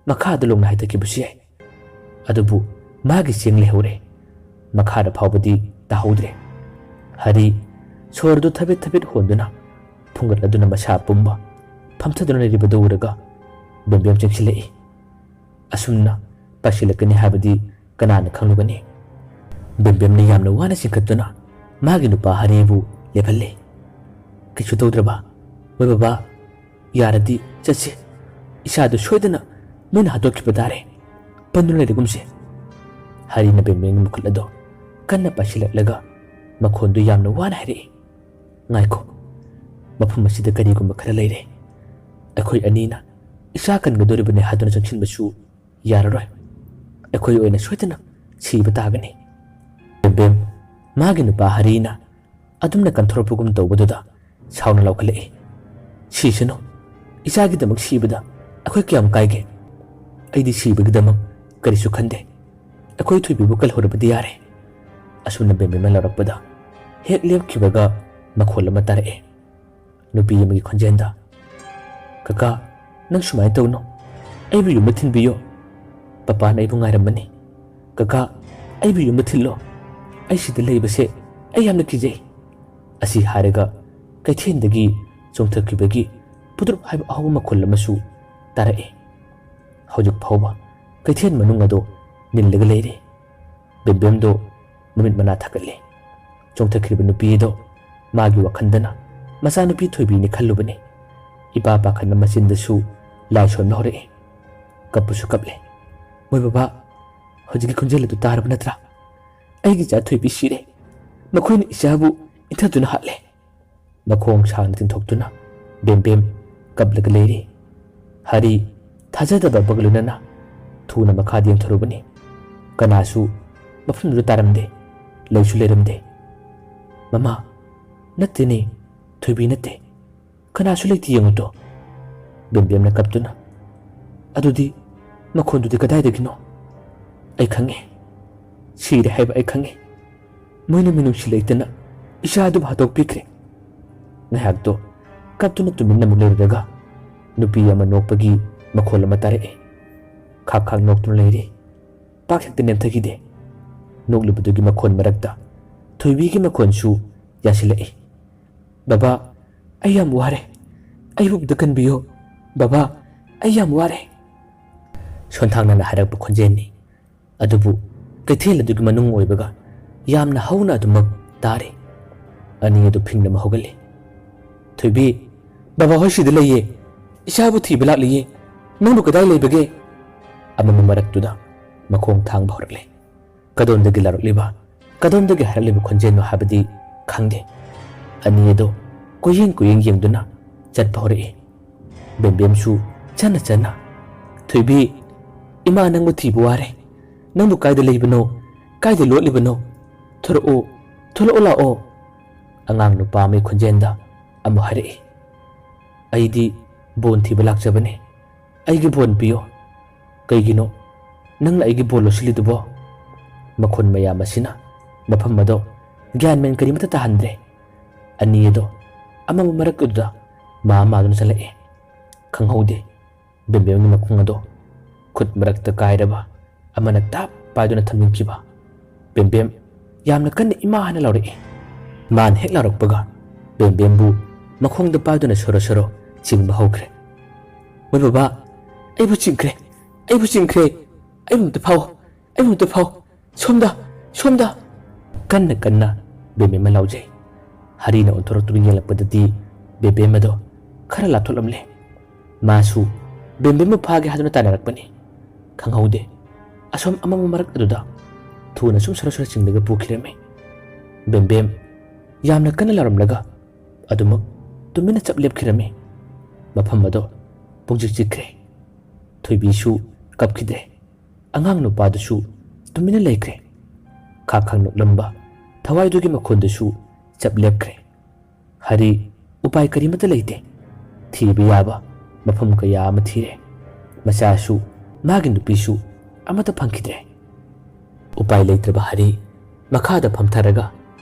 ꯃꯈꯥꯗ ꯂꯣꯡꯅ ꯍꯥꯏꯊꯈꯤꯕꯁꯨ ꯌꯥꯏ꯫ ꯑꯗꯨꯕꯨ ꯃꯥꯒꯤ ꯆꯦꯡ ꯂꯩꯍꯧꯔꯦ꯫ ꯃꯈꯥꯗ ꯐꯥꯎꯕꯗꯤ ꯇꯥꯍꯧꯗ꯭ꯔꯦ꯫ ꯍꯔꯤ ꯁꯣꯔꯗꯨ ꯊꯕꯦꯠ ꯊꯕꯦꯠ ꯍꯣꯟꯗꯨꯅ ꯐꯨꯡꯒꯠꯂꯗꯨꯅ ꯃꯁꯥ ꯄꯨꯝꯕ ꯐꯝꯊꯗꯨꯅ ꯂꯩꯔꯤꯕꯗꯨ ꯎꯔꯒ ꯕꯦꯝꯕꯦꯝ ꯆꯦꯟꯁꯤꯜꯂꯛꯏ꯫ ꯑꯁꯨꯝꯅ ꯄꯥꯏꯁꯤꯜꯂꯛꯀꯅꯤ ꯍꯥꯏꯕꯗꯤ ꯀꯅꯥꯅ ꯈꯪꯂꯨꯒꯅꯤ? ꯕꯦꯝꯕꯦꯝꯅ ꯌꯥꯝꯅ ꯋꯥꯅ ꯆꯤꯡꯈꯠꯇꯨꯅ ꯃꯥꯒꯤ ꯅꯨꯄꯥ ꯍꯔꯤꯕꯨ ꯂꯦꯞꯍꯜꯂꯦ꯫ "ꯀꯩꯁꯨ ꯇꯧꯗ꯭ꯔꯕ? ꯃꯣꯏ ꯕꯕꯥ, ꯌꯥꯔꯗꯤ ꯆꯠꯁꯤ꯫ ꯏꯁꯥꯗꯨ ꯁꯣꯏꯗꯅ ꯃꯣꯏꯅ ꯍꯥꯠꯇꯣꯛꯈꯤꯕ ꯇꯥꯔꯦ꯫ ꯄꯟꯗꯨꯅ ꯂꯩꯔꯒꯨꯝꯁꯦ꯫" ꯍꯔꯤꯅ ꯕꯦꯝꯕꯦꯝꯒꯤ ꯃꯈꯨꯠ ꯑꯗꯣ ꯀꯟꯅ ꯄꯥꯏꯁꯤꯜꯂꯛꯂꯒ ꯃꯈꯣꯟꯗꯨ ꯌꯥꯝꯅ ꯋꯥꯅ ꯍꯥꯏꯔꯛꯏ꯫ "ꯉꯥꯏꯈꯣ, ꯃꯐꯝ ꯑꯁꯤꯗ ꯀꯔꯤꯒꯨꯝꯕ ꯈꯔ ꯂꯩꯔꯦ꯫ ꯑꯩꯈꯣꯏ ꯑꯅꯤꯅ ꯏꯁꯥ ꯀꯟꯒꯗꯧꯔꯤꯕꯅꯤ ꯍꯥꯏꯗꯨꯅ ꯆꯪꯁꯤꯟꯕꯁꯨ ꯌꯥꯔꯔꯣꯏ꯫ ꯑꯩꯈꯣꯏ ꯑꯣꯏꯅ ꯁꯣꯏꯗꯅ ꯁꯤꯕ ꯇꯥꯒꯅꯤ꯫" ꯕꯦꯝꯕꯦꯝ, ꯃꯥꯒꯤ ꯅꯨꯄꯥ ꯍꯔꯤꯅ ꯑꯗꯨꯝꯅ ꯀꯟꯊꯣꯔꯛꯄꯒꯨꯝ ꯇꯧꯕꯗꯨꯗ ꯁꯥꯎꯅ ꯂꯥꯎꯈꯠꯂꯛꯏ꯫ "ꯁꯤꯁꯅꯨ, ꯏꯆꯥꯒꯤꯗꯃꯛ ꯁꯤꯕꯗ ꯑꯩꯈꯣꯏ ꯀꯌꯥꯝ ꯀꯥꯏꯒꯦ? ꯑꯩꯗꯤ ꯁꯤꯕꯒꯤꯗꯃꯛ ꯀꯔꯤꯁꯨ ꯈꯟꯗꯦ꯫ ꯑꯩꯈꯣꯏ ꯊꯣꯏꯕꯤꯕꯨ ꯀꯜꯍꯧꯔꯕꯗꯤ ꯌꯥꯔꯦ꯫" ꯑꯁꯨꯝꯅ ꯕꯦꯝꯕꯦꯝꯅ ꯂꯥꯎꯔꯛꯄꯗ ꯍꯦꯛ ꯂꯦꯞꯈꯤꯕꯒ ꯃꯈꯣꯜ ꯑꯃ ꯇꯥꯔꯛꯑꯦ꯫ ꯅꯨꯄꯤ ꯑꯃꯒꯤ ꯈꯣꯟꯖꯦꯜꯗ, "ꯀꯀꯥ, ꯅꯪ ꯁꯨꯃꯥꯏꯅ ꯇꯧꯅꯨ꯫ ꯑꯩꯕꯨ ꯌꯨꯝꯗ ꯊꯤꯟꯕꯤꯌꯨ꯫ ꯄꯄꯥꯅ ꯑꯩꯕꯨ ꯉꯥꯏꯔꯝꯃꯅꯤ꯫ ꯀꯀꯥ, ꯑꯩꯕꯨ ꯌꯨꯝꯗ ꯊꯤꯜꯂꯣ꯫ ꯑꯩ ꯁꯤꯗ ꯂꯩꯕꯁꯦ ꯑꯩ ꯌꯥꯝꯅ ꯀꯤꯖꯩ꯫" ꯑꯁꯤ ꯍꯥꯏꯔꯒ ꯀꯩꯊꯦꯜꯗꯒꯤ ꯆꯣꯡꯊꯈꯤꯕꯒꯤ ꯄꯨꯗ꯭ꯔꯨꯞ ꯍꯥꯏꯕ ꯑꯍꯧꯕ ꯃꯈꯣꯜ ꯑꯃꯁꯨ ꯇꯥꯔꯛꯏ꯫ ꯍꯧꯖꯤꯛ ꯐꯥꯎꯕ ꯀꯩꯊꯦꯜ ꯃꯅꯨꯡ ꯑꯗꯨ ꯅꯤꯜꯂꯒ ꯂꯩꯔꯤ꯫ ꯕꯦꯝꯕꯦꯝꯗꯣ ꯃꯃꯤꯠ ꯃꯅꯥ ꯊꯥꯒꯠꯂꯤ꯫ ꯆꯣꯡꯊꯈ꯭ꯔꯤꯕ ꯅꯨꯄꯤ ꯑꯗꯣ ꯃꯥꯒꯤ ꯋꯥꯈꯜꯗꯅ ꯃꯆꯥꯅꯨꯄꯤ ꯊꯣꯏꯕꯤꯅꯤ ꯈꯜꯂꯨꯕꯅꯤ꯫ ꯏꯄꯥ ꯄꯥꯈꯠꯅ ꯃꯆꯤꯟꯗꯁꯨ ꯂꯥꯏ ꯁꯣꯟꯕ ꯍꯧꯔꯛꯏ꯫ ꯀꯞꯄꯁꯨ ꯀꯞꯂꯦ꯫ "ꯃꯣꯏ ꯕꯕꯥ, ꯍꯧꯖꯤꯛꯀꯤ ꯈꯣꯟꯖꯦꯜ ꯑꯗꯨ ꯇꯥꯔꯕ ꯅꯠꯇ꯭ꯔꯥ? ꯑꯩꯒꯤ ꯏꯆꯥ ꯊꯣꯏꯕꯤ ꯁꯤꯔꯦ꯫ ꯃꯈꯣꯏꯅ ꯏꯆꯥꯕꯨ ꯏꯟꯊꯗꯨꯅ ꯍꯥꯠꯂꯦ꯫" ꯃꯈꯣꯡ ꯁꯥꯡꯅ ꯇꯤꯡꯊꯣꯛꯇꯨꯅ ꯕꯦꯝꯕꯦꯝ ꯀꯞꯂꯒ ꯂꯩꯔꯤ꯫ ꯍꯔꯤ ꯊꯥꯖꯗꯕ ꯑꯃꯒ ꯂꯣꯏꯅꯅ ꯊꯨꯅ ꯃꯈꯥꯗ ꯌꯦꯡꯊꯔꯨꯕꯅꯤ꯫ ꯀꯅꯥꯁꯨ ꯃꯐꯝꯗꯨꯗ ꯇꯥꯔꯝꯗꯦ, ꯂꯩꯁꯨ ꯂꯩꯔꯝꯗꯦ꯫ "ꯃꯃꯥ, ꯅꯠꯇꯦꯅꯦ, ꯊꯣꯏꯕꯤ ꯅꯠꯇꯦ꯫ ꯀꯅꯥꯁꯨ ꯂꯩꯇꯦ, ꯌꯦꯡꯉꯨꯇꯣ꯫" ꯕꯦꯝꯕꯦꯝꯅ ꯀꯞꯇꯨꯅ, "ꯑꯗꯨꯗꯤ ꯃꯈꯣꯟꯗꯨꯗꯤ ꯀꯗꯥꯏꯗꯒꯤꯅꯣ? ꯑꯩ ꯈꯪꯉꯦ꯫ ꯁꯤꯔꯦ ꯍꯥꯏꯕ ꯑꯩ ꯈꯪꯉꯦ꯫ ꯃꯣꯏꯅ ꯃꯤꯅꯨꯡꯁꯤ ꯂꯩꯇꯅ ꯏꯆꯥ ꯑꯗꯨꯕꯨ ꯍꯥꯠꯇꯣꯛꯄꯤꯈ꯭ꯔꯦ꯫" ꯉꯥꯏꯍꯥꯛꯇꯣ ꯀꯞꯇꯨꯅ ꯇꯨꯃꯤꯟꯅ ꯑꯃꯨꯛ ꯂꯩꯔꯨꯔꯒ, ꯅꯨꯄꯤ ꯑꯃ ꯅꯣꯛꯄꯒꯤ ꯃꯈꯣꯜ ꯑꯃ ꯇꯥꯔꯛꯑꯦ꯫ ꯈꯥꯛ ꯈꯥꯛ ꯅꯣꯛꯇꯨꯅ ꯂꯩꯔꯤ꯫ ꯄꯥꯛ ꯍꯦꯛꯇ ꯅꯦꯝꯊꯈꯤꯗꯦ꯫ ꯅꯣꯛꯂꯤꯕꯗꯨꯒꯤ ꯃꯈꯣꯟ ꯃꯔꯛꯇ ꯊꯣꯏꯕꯤꯒꯤ ꯃꯈꯣꯟꯁꯨ ꯌꯥꯁꯤꯜꯂꯛꯏ꯫ "ꯕꯕꯥ, ꯑꯩ ꯌꯥꯝ ꯋꯥꯔꯦ꯫ ꯑꯩꯕꯨ ꯑꯝꯇ ꯀꯟꯕꯤꯌꯨ꯫ ꯕꯕꯥ, ꯑꯩ ꯌꯥꯝ ꯋꯥꯔꯦ꯫" ꯁꯣꯟꯊꯥꯡꯅꯅ ꯍꯥꯏꯔꯛꯄ ꯈꯣꯟꯖꯦꯜꯅꯤ꯫ ꯑꯗꯨꯕꯨ ꯀꯩꯊꯦꯜ ꯑꯗꯨꯒꯤ ꯃꯅꯨꯡ ꯑꯣꯏꯕꯒ ꯌꯥꯝꯅ ꯍꯧꯅ ꯑꯗꯨꯃꯛ ꯇꯥꯔꯤ꯫ ꯑꯅꯤ ꯑꯗꯨ ꯐꯤꯡꯅꯕ ꯍꯧꯒꯠꯂꯤ꯫ "ꯊꯣꯏꯕꯤ, ꯕꯕꯥ ꯍꯣꯏ ꯁꯤꯗ ꯂꯩꯌꯦ꯫ ꯏꯆꯥꯕꯨ ꯊꯤꯕ ꯂꯥꯛꯂꯤꯌꯦ꯫ ꯅꯪꯕꯨ ꯀꯗꯥꯏ ꯂꯩꯕꯒꯦ?" ꯑꯃꯝꯕ ꯃꯔꯛꯇꯨꯗ ꯃꯈꯣꯡ ꯊꯥꯡꯕ ꯍꯧꯔꯛꯂꯦ꯫ ꯀꯗꯣꯝꯗꯒꯤ ꯂꯥꯎꯔꯛꯂꯤꯕ, ꯀꯗꯣꯝꯗꯒꯤ ꯍꯥꯏꯔꯛꯂꯤꯕ ꯈꯣꯟꯖꯦꯜꯅꯣ ꯍꯥꯏꯕꯗꯤ ꯈꯪꯗꯦ꯫ ꯑꯅꯤ ꯑꯗꯣ ꯀꯣꯏꯌꯦꯡ ꯀꯣꯏꯌꯦꯡ ꯌꯦꯡꯗꯨꯅ ꯆꯠꯄ ꯍꯧꯔꯛꯏ꯫ ꯕꯦꯝꯕꯦꯝꯁꯨ ꯆꯟꯅ ꯆꯟꯅ, "ꯊꯣꯏꯕꯤ, ꯏꯃꯥ ꯅꯪꯕꯨ ꯊꯤꯕ ꯋꯥꯔꯦ꯫ ꯅꯪꯕꯨ ꯀꯥꯏꯗ ꯂꯩꯕꯅꯣ? ꯀꯥꯏꯗ ꯂꯣꯠꯂꯤꯕꯅꯣ? ꯊꯣꯔꯛꯑꯣ, ꯊꯣꯛꯂꯛꯑꯣ ꯂꯥꯛꯑꯣ꯫" ꯑꯉꯥꯡ ꯅꯨꯄꯥ ꯑꯃꯒꯤ ꯈꯣꯟꯖꯦꯜꯗ ꯑꯃꯨꯛ ꯍꯥꯏꯔꯛꯏ꯫ "ꯑꯩꯗꯤ ꯕꯣꯟ ꯊꯤꯕ ꯂꯥꯛꯆꯕꯅꯤ꯫ ꯑꯩꯒꯤ ꯕꯣꯟ ꯄꯤꯌꯣ꯫" "ꯀꯩꯒꯤꯅꯣ ꯅꯪꯅ ꯑꯩꯒꯤ ꯕꯣꯟ ꯂꯧꯁꯤꯜꯂꯤꯗꯨꯕꯣ?" ꯃꯈꯣꯟ ꯃꯌꯥꯝ ꯑꯁꯤꯅ ꯃꯐꯝ ꯑꯗꯣ ꯒ꯭ꯌꯥꯟ ꯃꯦꯟ ꯀꯔꯤꯃꯠꯇ ꯇꯥꯍꯟꯗ꯭ꯔꯦ꯫ ꯑꯅꯤ ꯑꯗꯣ ꯑꯃꯝꯕ ꯃꯔꯛ ꯑꯗꯨꯗ ꯃꯥ ꯃꯥꯗꯨꯅ ꯆꯠꯂꯛꯑꯦ꯫ ꯈꯪꯍꯧꯗꯦ꯫ ꯕꯦꯝꯕꯦꯝꯒꯤ ꯃꯈꯣꯡ ꯑꯗꯣ ꯈꯨꯠ ꯃꯔꯛꯇ ꯀꯥꯏꯔꯕ ꯑꯃꯅ ꯇꯞ ꯄꯥꯏꯗꯨꯅ ꯊꯝꯖꯤꯟꯈꯤꯕ꯫ ꯕꯦꯝꯕꯦꯝ ꯌꯥꯝꯅ ꯀꯟꯅ "ꯏꯃꯥ" ꯍꯥꯏꯅ ꯂꯥꯎꯔꯛꯏ꯫ ꯃꯥꯅ ꯍꯦꯛ ꯂꯥꯎꯔꯛꯄꯒ ꯕꯦꯝꯕꯦꯝꯕꯨ ꯃꯈꯣꯡꯗ ꯄꯥꯏꯗꯨꯅ ꯁꯣꯔꯣ ꯁꯣꯔꯣ ꯆꯤꯡꯕ ꯍꯧꯈ꯭ꯔꯦ꯫ "ꯃꯣꯏ ꯕꯕꯥ, ꯑꯩꯕꯨ ꯆꯤꯡꯈ꯭ꯔꯦ, ꯑꯩꯕꯨ ꯆꯤꯡꯈ꯭ꯔꯦ꯫ ꯑꯩꯕꯨ ꯑꯝꯇ ꯐꯥꯎ, ꯑꯩꯕꯨ ꯑꯝꯇ ꯐꯥꯎ꯫ ꯁꯣꯝꯗ, ꯁꯣꯝꯗ!" ꯀꯟꯅ ꯀꯟꯅ ꯕꯦꯝꯕꯦꯝꯅ ꯂꯥꯎꯖꯩ꯫ ꯍꯔꯤꯅ ꯑꯣꯟꯊꯣꯔꯛꯇꯨꯅ ꯌꯦꯡꯂꯛꯄꯗꯗꯤ ꯕꯦꯝꯕꯦꯝ ꯑꯗꯣ ꯈꯔ ꯂꯥꯞꯊꯣꯛꯂꯝꯂꯦ꯫ ꯃꯥꯁꯨ ꯕꯦꯝꯕꯦꯝꯕꯨ ꯐꯥꯒꯦ ꯍꯥꯏꯗꯨꯅ ꯇꯥꯟꯅꯔꯛꯄꯅꯤ꯫ ꯈꯪꯍꯧꯗꯦ꯫ ꯑꯁꯣꯝ ꯑꯃꯝꯕ ꯃꯔꯛ ꯑꯗꯨꯗ ꯊꯨꯅ ꯁꯨꯝ ꯁꯣꯔꯣ ꯁꯣꯔꯣ ꯆꯤꯡꯂꯒ ꯄꯨꯈꯤꯔꯝꯃꯤ꯫ ꯕꯦꯝꯕꯦꯝ ꯌꯥꯝꯅ ꯀꯟꯅ ꯂꯥꯎꯔꯝꯂꯒ ꯑꯗꯨꯃꯛ ꯇꯨꯃꯤꯟꯅ ꯆꯞ ꯂꯦꯞꯈꯤꯔꯝꯃꯤ꯫ ꯃꯐꯝ ꯑꯗꯣ ꯄꯨꯡꯆꯤꯛ ꯆꯤꯛꯈ꯭ꯔꯦ꯫ ꯊꯣꯏꯕꯤꯁꯨ ꯀꯞꯈꯤꯗ꯭ꯔꯦ꯫ ꯑꯉꯥꯡ ꯅꯨꯄꯥꯗꯨꯁꯨ ꯇꯨꯃꯤꯟꯅ ꯂꯩꯈ꯭ꯔꯦ꯫ ꯈꯥꯛ ꯈꯥꯛ ꯅꯣꯛꯂꯝꯕ ꯊꯋꯥꯏꯗꯨꯒꯤ ꯃꯈꯣꯟꯗꯨꯁꯨ ꯆꯞ ꯂꯦꯞꯈ꯭ꯔꯦ꯫ ꯍꯔꯤ ꯎꯄꯥꯏ ꯀꯔꯤꯃꯠꯇ ꯂꯩꯇꯦ꯫ ꯊꯤꯕ ꯌꯥꯕ ꯃꯐꯝ ꯀꯌꯥ ꯑꯃ ꯊꯤꯔꯦ꯫ ꯃꯆꯥꯁꯨ, ꯃꯥꯒꯤ ꯅꯨꯄꯤꯁꯨ ꯑꯃꯠꯇ ꯐꯪꯈꯤꯗ꯭ꯔꯦ꯫ ꯎꯄꯥꯏ ꯂꯩꯇ꯭ꯔꯕ ꯍꯔꯤ ꯃꯈꯥꯗ ꯐꯝꯊꯔꯒ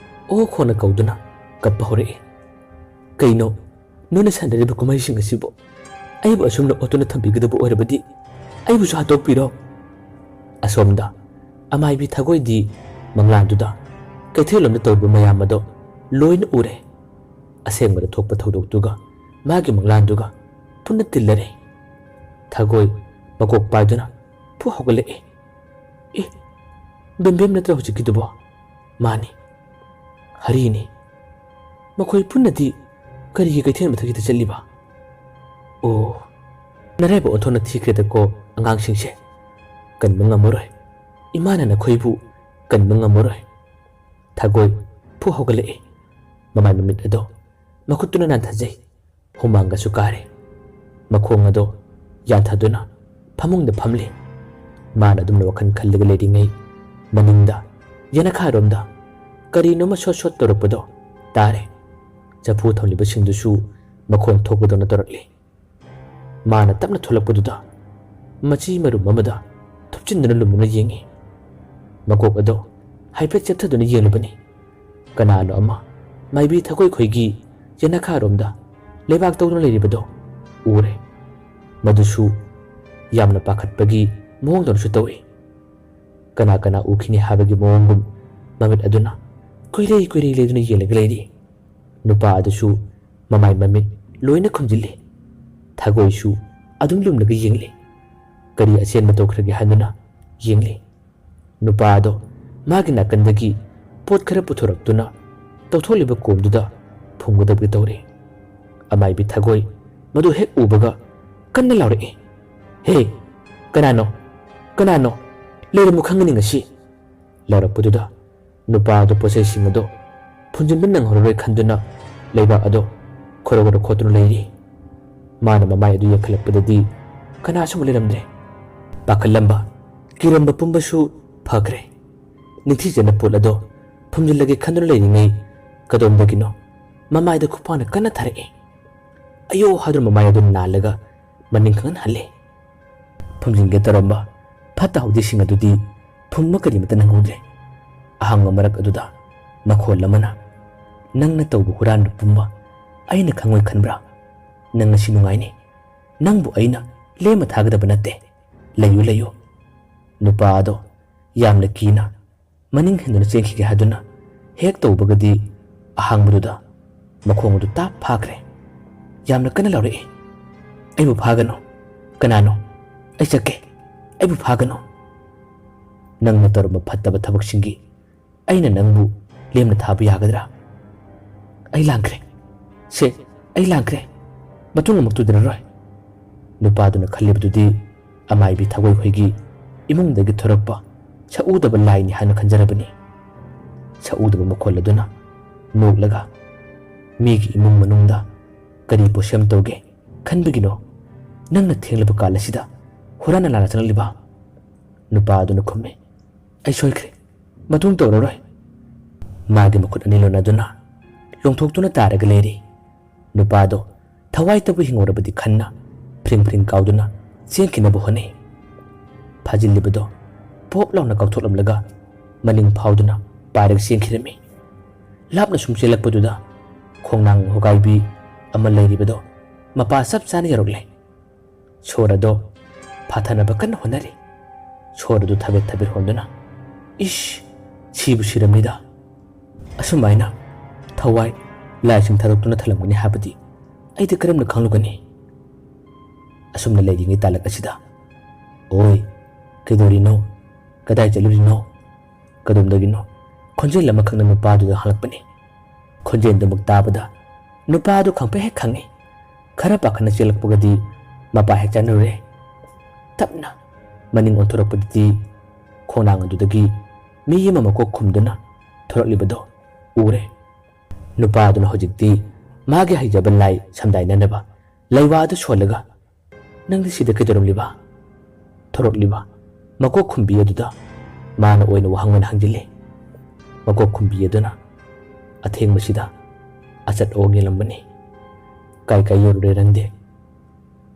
ꯑꯣ ꯈꯣꯟꯅ ꯀꯧꯗꯨꯅ ꯀꯞꯄ ꯍꯧꯔꯛꯏ꯫ "ꯀꯩꯅꯣ ꯅꯣꯏꯅ ꯁꯥꯟꯅꯔꯤꯕ ꯀꯨꯝꯍꯩꯁꯤꯡ ꯑꯁꯤꯕꯨ? ꯑꯩꯕꯨ ꯑꯁꯨꯝꯅ ꯑꯣꯠꯇꯨꯅ ꯊꯝꯕꯤꯒꯗꯕ ꯑꯣꯏꯔꯕꯗꯤ ꯑꯩꯕꯨꯁꯨ ꯍꯥꯠꯇꯣꯛꯄꯤꯔꯣ꯫ ꯑꯁꯣꯝꯗ ꯑꯃꯥꯏꯕꯤ ꯊꯒꯣꯏꯗꯤ ꯃꯪꯂꯥꯟꯗꯨꯗ ꯀꯩꯊꯦꯜꯂꯣꯝꯗ ꯇꯧꯔꯤꯕ ꯃꯌꯥꯝ ꯑꯗꯣ ꯂꯣꯏꯅ ꯎꯔꯦ꯫ ꯑꯁꯦꯡꯕꯗ ꯊꯣꯛꯄ ꯊꯧꯗꯣꯛꯇꯨꯒ ꯃꯥꯒꯤ ꯃꯪꯂꯥꯟꯗꯨꯒ ꯄꯨꯟꯅ ꯇꯤꯜꯂꯔꯦ꯫ ꯊꯒꯣꯏ ꯃꯀꯣꯛ ꯄꯥꯏꯗꯨꯅ ꯐꯨ ꯍꯧꯒꯠꯂꯛꯏ꯫ "ꯑꯦ, ꯕꯦꯝꯕꯦꯝ ꯅꯠꯇ꯭ꯔ ꯍꯧꯖꯤꯛꯀꯤꯗꯨꯕꯣ?" "ꯃꯥꯅꯤ, ꯍꯔꯤꯅꯤ꯫ ꯃꯈꯣꯏ ꯄꯨꯟꯅꯗꯤ ꯀꯔꯤꯒꯤ ꯀꯩꯊꯦꯜ ꯃꯊꯛꯁꯤꯗ ꯆꯠꯂꯤꯕ? ꯑꯣ, ꯅꯔꯥꯏꯕꯛ ꯑꯣꯟꯊꯣꯛꯅ ꯊꯤꯈ꯭ꯔꯦꯗꯀꯣ ꯑꯉꯥꯡꯁꯤꯡꯁꯦ꯫ ꯀꯟꯕ ꯉꯝꯃꯔꯣꯏ꯫ ꯏꯃꯥꯅ ꯅꯈꯣꯏꯕꯨ ꯀꯟꯕ ꯉꯝꯃꯔꯣꯏ꯫" ꯊꯒꯣꯏ ꯐꯨ ꯍꯧꯒꯠꯂꯛꯏ꯫ ꯃꯃꯥꯏ ꯃꯃꯤꯠ ꯑꯗꯣ ꯃꯈꯨꯠꯇꯨꯅ ꯅꯥꯟꯊꯖꯩ꯫ ꯍꯨꯃꯥꯡꯒꯁꯨ ꯀꯥꯔꯦ꯫ ꯃꯈꯣꯡ ꯑꯗꯣ ꯌꯥꯟꯊꯗꯨꯅ ꯐꯃꯨꯡꯗ ꯐꯝꯂꯤ꯫ ꯃꯥꯅ ꯑꯗꯨꯝꯅ ꯋꯥꯈꯜ ꯈꯜꯂꯒ ꯂꯩꯔꯤꯉꯩ, ꯃꯅꯤꯡꯗ ꯌꯦꯅꯈꯥꯔꯣꯝꯗ ꯀꯔꯤꯅꯣꯃ ꯁꯣꯠ ꯁꯣꯠ ꯇꯧꯔꯛꯄꯗꯣ ꯇꯥꯔꯦ꯫ ꯆꯐꯨ ꯊꯝꯂꯤꯕꯁꯤꯡꯗꯨꯁꯨ ꯃꯈꯣꯟ ꯊꯣꯛꯄꯗꯧꯅ ꯇꯧꯔꯛꯂꯤ꯫ ꯃꯥꯅ ꯇꯞꯅ ꯊꯣꯛꯂꯛꯄꯗꯨꯗ ꯃꯆꯤ ꯃꯔꯨꯝ ꯑꯃꯗ ꯊꯨꯞꯆꯤꯟꯗꯨꯅ ꯂꯨꯝꯗꯨꯅ ꯌꯦꯡꯉꯤ꯫ ꯃꯀꯣꯛ ꯑꯗꯣ ꯍꯥꯏꯐꯦꯠ ꯆꯦꯞꯊꯗꯨꯅ ꯌꯦꯡꯂꯨꯕꯅꯤ꯫ ꯀꯅꯥꯅꯣ ꯑꯃ ꯃꯥꯏꯕꯤ ꯊꯒꯣꯏ ꯈꯣꯏꯒꯤ ꯌꯦꯅꯈꯥꯔꯣꯝꯗ ꯂꯩꯕꯥꯛ ꯇꯧꯗꯨꯅ ꯂꯩꯔꯤꯕꯗꯣ ꯎꯔꯦ꯫ ꯃꯗꯨꯁꯨ ꯌꯥꯝꯅ ꯄꯥꯈꯠꯄꯒꯤ ꯃꯑꯣꯡꯗꯧꯅꯁꯨ ꯇꯧꯏ꯫ ꯀꯅꯥ ꯀꯅꯥ ꯎꯈꯤꯅꯤ ꯍꯥꯏꯕꯒꯤ ꯃꯑꯣꯡꯒꯨꯝ ꯃꯃꯤꯠ ꯑꯗꯨꯅ ꯀꯨꯏꯔꯩ ꯀꯨꯏꯔꯩ ꯂꯩꯗꯨꯅ ꯌꯦꯡꯂꯒ ꯂꯩꯔꯤ꯫ ꯅꯨꯄꯥ ꯑꯗꯨꯁꯨ ꯃꯃꯥꯏ ꯃꯃꯤꯠ ꯂꯣꯏꯅ ꯈꯨꯝꯖꯤꯜꯂꯤ꯫ ꯊꯒꯣꯏꯁꯨ ꯑꯗꯨꯝ ꯂꯨꯝꯂꯒ ꯌꯦꯡꯂꯤ꯫ ꯀꯔꯤ ꯑꯆꯦꯟꯕ ꯇꯧꯈ꯭ꯔꯒꯦ ꯍꯥꯏꯗꯨꯅ ꯌꯦꯡꯂꯤ꯫ ꯅꯨꯄꯥ ꯑꯗꯣ ꯃꯥꯒꯤ ꯅꯥꯀꯟꯗꯒꯤ ꯄꯣꯠ ꯈꯔ ꯄꯨꯊꯣꯔꯛꯇꯨꯅ ꯇꯧꯊꯣꯛꯂꯤꯕ ꯀꯣꯝꯗꯨꯗ ꯐꯨꯝꯒꯗꯕꯒꯤ ꯇꯧꯔꯤ꯫ ꯑꯃꯥꯏꯕꯤ ꯊꯒꯣꯏ ꯃꯗꯨ ꯍꯦꯛ ꯎꯕꯒ ꯀꯟꯅ ꯂꯥꯎꯔꯛꯏ, "ꯍꯦ, ꯀꯅꯥꯅꯣ? ꯀꯅꯥꯅꯣ? ꯂꯩꯔꯝꯃꯨ ꯈꯪꯒꯅꯤ ꯉꯁꯤ!" ꯂꯥꯎꯔꯛꯄꯗꯨꯗ ꯅꯨꯄꯥ ꯑꯗꯨ ꯄꯣꯠꯆꯩꯁꯤꯡ ꯑꯗꯨ ꯐꯨꯟꯖꯤꯟꯕ ꯅꯪꯍꯧꯔꯔꯣꯏ ꯈꯟꯗꯨꯅ ꯂꯩꯕꯥꯛ ꯑꯗꯨ ꯈꯣꯔꯣ ꯈꯣꯔꯣ ꯈꯣꯠꯇꯨꯅ ꯂꯩꯔꯤ꯫ ꯃꯥꯅ ꯃꯃꯥꯏ ꯑꯗꯨ ꯌꯦꯡꯈꯠꯂꯛꯄꯗꯗꯤ ꯀꯅꯥꯁꯨ ꯑꯃꯨꯛ ꯂꯩꯔꯝꯗ꯭ꯔꯦ꯫ ꯄꯥꯈꯠꯂꯝꯕ, ꯀꯤꯔꯝꯕ ꯄꯨꯝꯕꯁꯨ ꯐꯈ꯭ꯔꯦ꯫ ꯅꯤꯡꯊꯤꯖꯅ ꯄꯣꯠ ꯑꯗꯣ ꯐꯨꯝꯖꯤꯜꯂꯒꯦ ꯈꯟꯗꯨꯅ ꯂꯩꯔꯤꯉꯩ, ꯀꯗꯣꯝꯗꯒꯤꯅꯣ ꯃꯃꯥꯏꯗ ꯈꯨꯄꯥꯛꯅ ꯀꯟꯅ ꯊꯥꯔꯛꯏ꯫ "ꯑꯌꯣ!" ꯍꯥꯏꯗꯨꯅ ꯃꯃꯥꯏ ꯑꯗꯨ ꯅꯥꯜꯂꯒ ꯃꯅꯤꯡ ꯈꯪꯍꯟ ꯍꯜꯂꯦ꯫ ꯐꯨꯝꯖꯤꯟꯒꯦ ꯇꯧꯔꯝꯕ ꯐꯠꯇ ꯍꯥꯎꯗꯤꯁꯤꯡ ꯑꯗꯨꯗꯤ ꯐꯨꯝꯕ ꯀꯔꯤꯃꯠꯇ ꯅꯪꯍꯧꯗ꯭ꯔꯦ꯫ ꯑꯍꯥꯡꯕ ꯃꯔꯛ ꯑꯗꯨꯗ ꯃꯈꯣꯜ ꯑꯃꯅ, "ꯅꯪꯅ ꯇꯧꯕ ꯍꯨꯔꯥꯟꯕ ꯄꯨꯝꯕ ꯑꯩꯅ ꯈꯪꯉꯣꯏ ꯈꯟꯕ꯭ꯔꯥ? ꯅꯪ ꯉꯁꯤ ꯅꯨꯡꯉꯥꯏꯅꯤ꯫ ꯅꯪꯕꯨ ꯑꯩꯅ ꯂꯦꯝꯅ ꯊꯥꯒꯗꯕ ꯅꯠꯇꯦ꯫ ꯂꯩꯌꯨ, ꯂꯩꯌꯨ꯫ ꯅꯨꯄꯥ ꯑꯗꯣ ꯌꯥꯝꯅ ꯀꯤꯅ ꯃꯅꯤꯡ ꯍꯟꯗꯨꯅ ꯆꯦꯟꯈꯤꯒꯦ ꯍꯥꯏꯗꯨꯅ ꯍꯦꯛ ꯇꯧꯕꯒꯗꯤ ꯑꯍꯥꯡꯕꯗꯨꯗ ꯃꯈꯣꯡ ꯑꯗꯨ ꯇꯥꯞ ꯐꯥꯈ꯭ꯔꯦ꯫ ꯌꯥꯝꯅ ꯀꯟꯅ ꯂꯥꯎꯔꯛꯏ, "ꯑꯩꯕꯨ ꯐꯥꯒꯅꯨ! ꯀꯅꯥꯅꯣ? ꯑꯩ ꯆꯠꯀꯦ! ꯑꯩꯕꯨ ꯐꯥꯒꯅꯨ! ꯅꯪꯅ ꯇꯧꯔꯝꯕ ꯐꯠꯇꯕ ꯊꯕꯛꯁꯤꯡꯒꯤ ꯑꯩꯅ ꯅꯪꯕꯨ ꯂꯦꯝꯅ ꯊꯥꯕ ꯌꯥꯒꯗ꯭ꯔꯥ? ꯑꯩ ꯂꯥꯟꯈ꯭ꯔꯦ꯫ ꯁꯦ, ꯑꯩ ꯂꯥꯟꯈ꯭ꯔꯦ꯫ ꯃꯇꯨꯡ ꯑꯃꯨꯛ ꯇꯧꯗꯅꯔꯣꯏ꯫" ꯅꯨꯄꯥꯗꯨꯅ ꯈꯜꯂꯤꯕꯗꯨꯗꯤ ꯑꯃꯥꯏꯕꯤ ꯊꯒꯣꯏ ꯈꯣꯏꯒꯤ ꯏꯃꯨꯡꯗꯒꯤ ꯊꯣꯔꯛꯄ ꯁꯛꯎꯗꯕ ꯂꯥꯏꯅꯤ ꯍꯥꯏꯅ ꯈꯟꯖꯔꯕꯅꯤ꯫ ꯁꯛꯎꯗꯕ ꯃꯈꯣꯜ ꯑꯗꯨꯅ ꯅꯣꯛꯂꯒ, "ꯃꯤꯒꯤ ꯏꯃꯨꯡ ꯃꯅꯨꯡꯗ ꯀꯔꯤ ꯄꯣꯠꯁꯦꯝ ꯇꯧꯒꯦ ꯈꯟꯕꯒꯤꯅꯣ ꯅꯪꯅ ꯊꯦꯡꯂꯕ ꯀꯥꯜ ꯑꯁꯤꯗ ꯍꯨꯔꯥꯟꯅ ꯂꯥꯟꯅ ꯆꯪꯂꯛꯂꯤꯕ?" ꯅꯨꯄꯥ ꯑꯗꯨꯅ ꯈꯨꯝꯃꯤ, "ꯑꯩ ꯁꯣꯏꯈ꯭ꯔꯦ, ꯃꯇꯨꯡ ꯇꯧꯔꯔꯣꯏ꯫" ꯃꯥꯒꯤ ꯃꯈꯨꯠ ꯑꯅꯤ ꯂꯣꯟꯅꯗꯨꯅ ꯂꯣꯡꯊꯣꯛꯇꯨꯅ ꯇꯥꯔꯒ ꯂꯩꯔꯤ꯫ ꯅꯨꯄꯥꯗꯣ ꯊꯋꯥꯏꯇꯕꯨ ꯍꯤꯡꯍꯧꯔꯕꯗꯤ ꯈꯟꯅ ꯐ꯭ꯔꯤꯡ ꯐ꯭ꯔꯤꯡ ꯀꯥꯎꯗꯨꯅ ꯆꯦꯟꯈꯤꯅꯕ ꯍꯣꯠꯅꯩ꯫ ꯐꯥꯖꯤꯜꯂꯤꯕꯗꯣ ꯄꯣꯞ ꯂꯥꯎꯅ ꯀꯥꯎꯊꯣꯛꯂꯝꯂꯒ ꯃꯅꯤꯡ ꯐꯥꯎꯗꯨꯅ ꯄꯥꯏꯔꯒ ꯆꯦꯟꯈꯤꯔꯝꯃꯤ꯫ ꯂꯥꯞꯅ ꯁꯨꯝ ꯆꯦꯜꯂꯛꯄꯗꯨꯗ ꯈꯣꯡꯅꯥꯡ ꯍꯣꯒꯥꯏꯕꯤ ꯑꯃ ꯂꯩꯔꯤꯕꯗꯣ ꯃꯄꯥ ꯆꯞ ꯆꯥꯅ ꯌꯧꯔꯛꯂꯦ꯫ ꯁꯣꯔ ꯑꯗꯣ ꯐꯥꯊꯅꯕ ꯀꯟꯅ ꯍꯣꯠꯅꯔꯤ꯫ ꯁꯣꯔ ꯑꯗꯨ ꯊꯕꯦꯠ ꯊꯕꯦꯠ ꯍꯣꯟꯗꯨꯅ, "ꯏꯁ, ꯁꯤꯕꯨ ꯁꯤꯔꯝꯃꯤꯗ꯫ ꯑꯁꯨꯃꯥꯏꯅ ꯊꯋꯥꯏ ꯂꯥꯏꯁꯤꯡ ꯊꯥꯗꯣꯛꯇꯨꯅ ꯊꯜꯂꯝꯒꯅꯤ ꯍꯥꯏꯕꯗꯤ ꯑꯩꯗꯤ ꯀꯔꯝꯅ ꯈꯪꯂꯨꯒꯅꯤ?" ꯑꯁꯨꯝꯅ ꯂꯩꯔꯤꯉꯩ ꯇꯥꯂꯛ ꯑꯁꯤꯗ, "ꯑꯣꯏ, ꯀꯩꯗꯧꯔꯤꯅꯣ? ꯀꯗꯥꯏ ꯆꯠꯂꯨꯔꯤꯅꯣ? ꯀꯗꯣꯝꯗꯒꯤꯅꯣ?" ꯈꯣꯟꯖꯦꯜ ꯑꯃꯈꯛꯅ ꯅꯨꯄꯥꯗꯨꯗ ꯍꯪꯂꯛꯄꯅꯤ꯫ ꯈꯣꯟꯖꯦꯜꯗꯨꯃꯛ ꯇꯥꯕꯗ ꯅꯨꯄꯥ ꯑꯗꯨ ꯈꯪꯄ꯭ꯔꯦꯛ ꯍꯦꯛ ꯈꯪꯉꯤ꯫ ꯈꯔ ꯄꯥꯈꯠꯅ ꯆꯦꯜꯂꯛꯄꯒꯗꯤ ꯃꯄꯥ ꯍꯦꯛ ꯆꯥꯅꯔꯨꯔꯦ꯫ ꯇꯞꯅ ꯃꯅꯤꯡ ꯑꯣꯟꯊꯣꯔꯛꯄꯗꯗꯤ ꯈꯣꯡꯅꯥꯡ ꯑꯗꯨꯗꯒꯤ ꯃꯤ ꯑꯃ ꯃꯀꯣꯛ ꯈꯨꯝꯗꯨꯅ ꯊꯣꯔꯛꯂꯤꯕꯗꯣ ꯎꯔꯦ꯫ ꯅꯨꯄꯥ ꯑꯗꯨꯅ ꯍꯧꯖꯤꯛꯇꯤ ꯃꯥꯒꯤ ꯍꯩꯖꯕ ꯂꯥꯏ ꯁꯝꯗꯥꯏꯅꯅꯕ ꯂꯩꯋꯥ ꯑꯗꯨ ꯁꯣꯜꯂꯒ, "ꯅꯪꯗꯤ ꯁꯤꯗ ꯀꯩꯗꯧꯔꯝꯂꯤꯕ?" ꯊꯣꯔꯛꯂꯤꯕ ꯃꯀꯣꯛ ꯈꯨꯝꯕꯤ ꯑꯗꯨꯗ ꯃꯥꯅ ꯑꯣꯏꯅ ꯋꯥꯍꯪ ꯑꯣꯏꯅ ꯍꯪꯖꯤꯜꯂꯤ꯫ ꯃꯀꯣꯛ ꯈꯨꯝꯕꯤ ꯑꯗꯨꯅ ꯑꯊꯦꯡꯕꯁꯤꯗ ꯑꯆꯠ ꯑꯋꯣꯡ ꯌꯦꯡꯂꯝꯕꯅꯤ꯫ "ꯀꯥꯏ ꯀꯥꯏ ꯌꯧꯔꯨꯔꯦ ꯅꯪꯗꯤ?"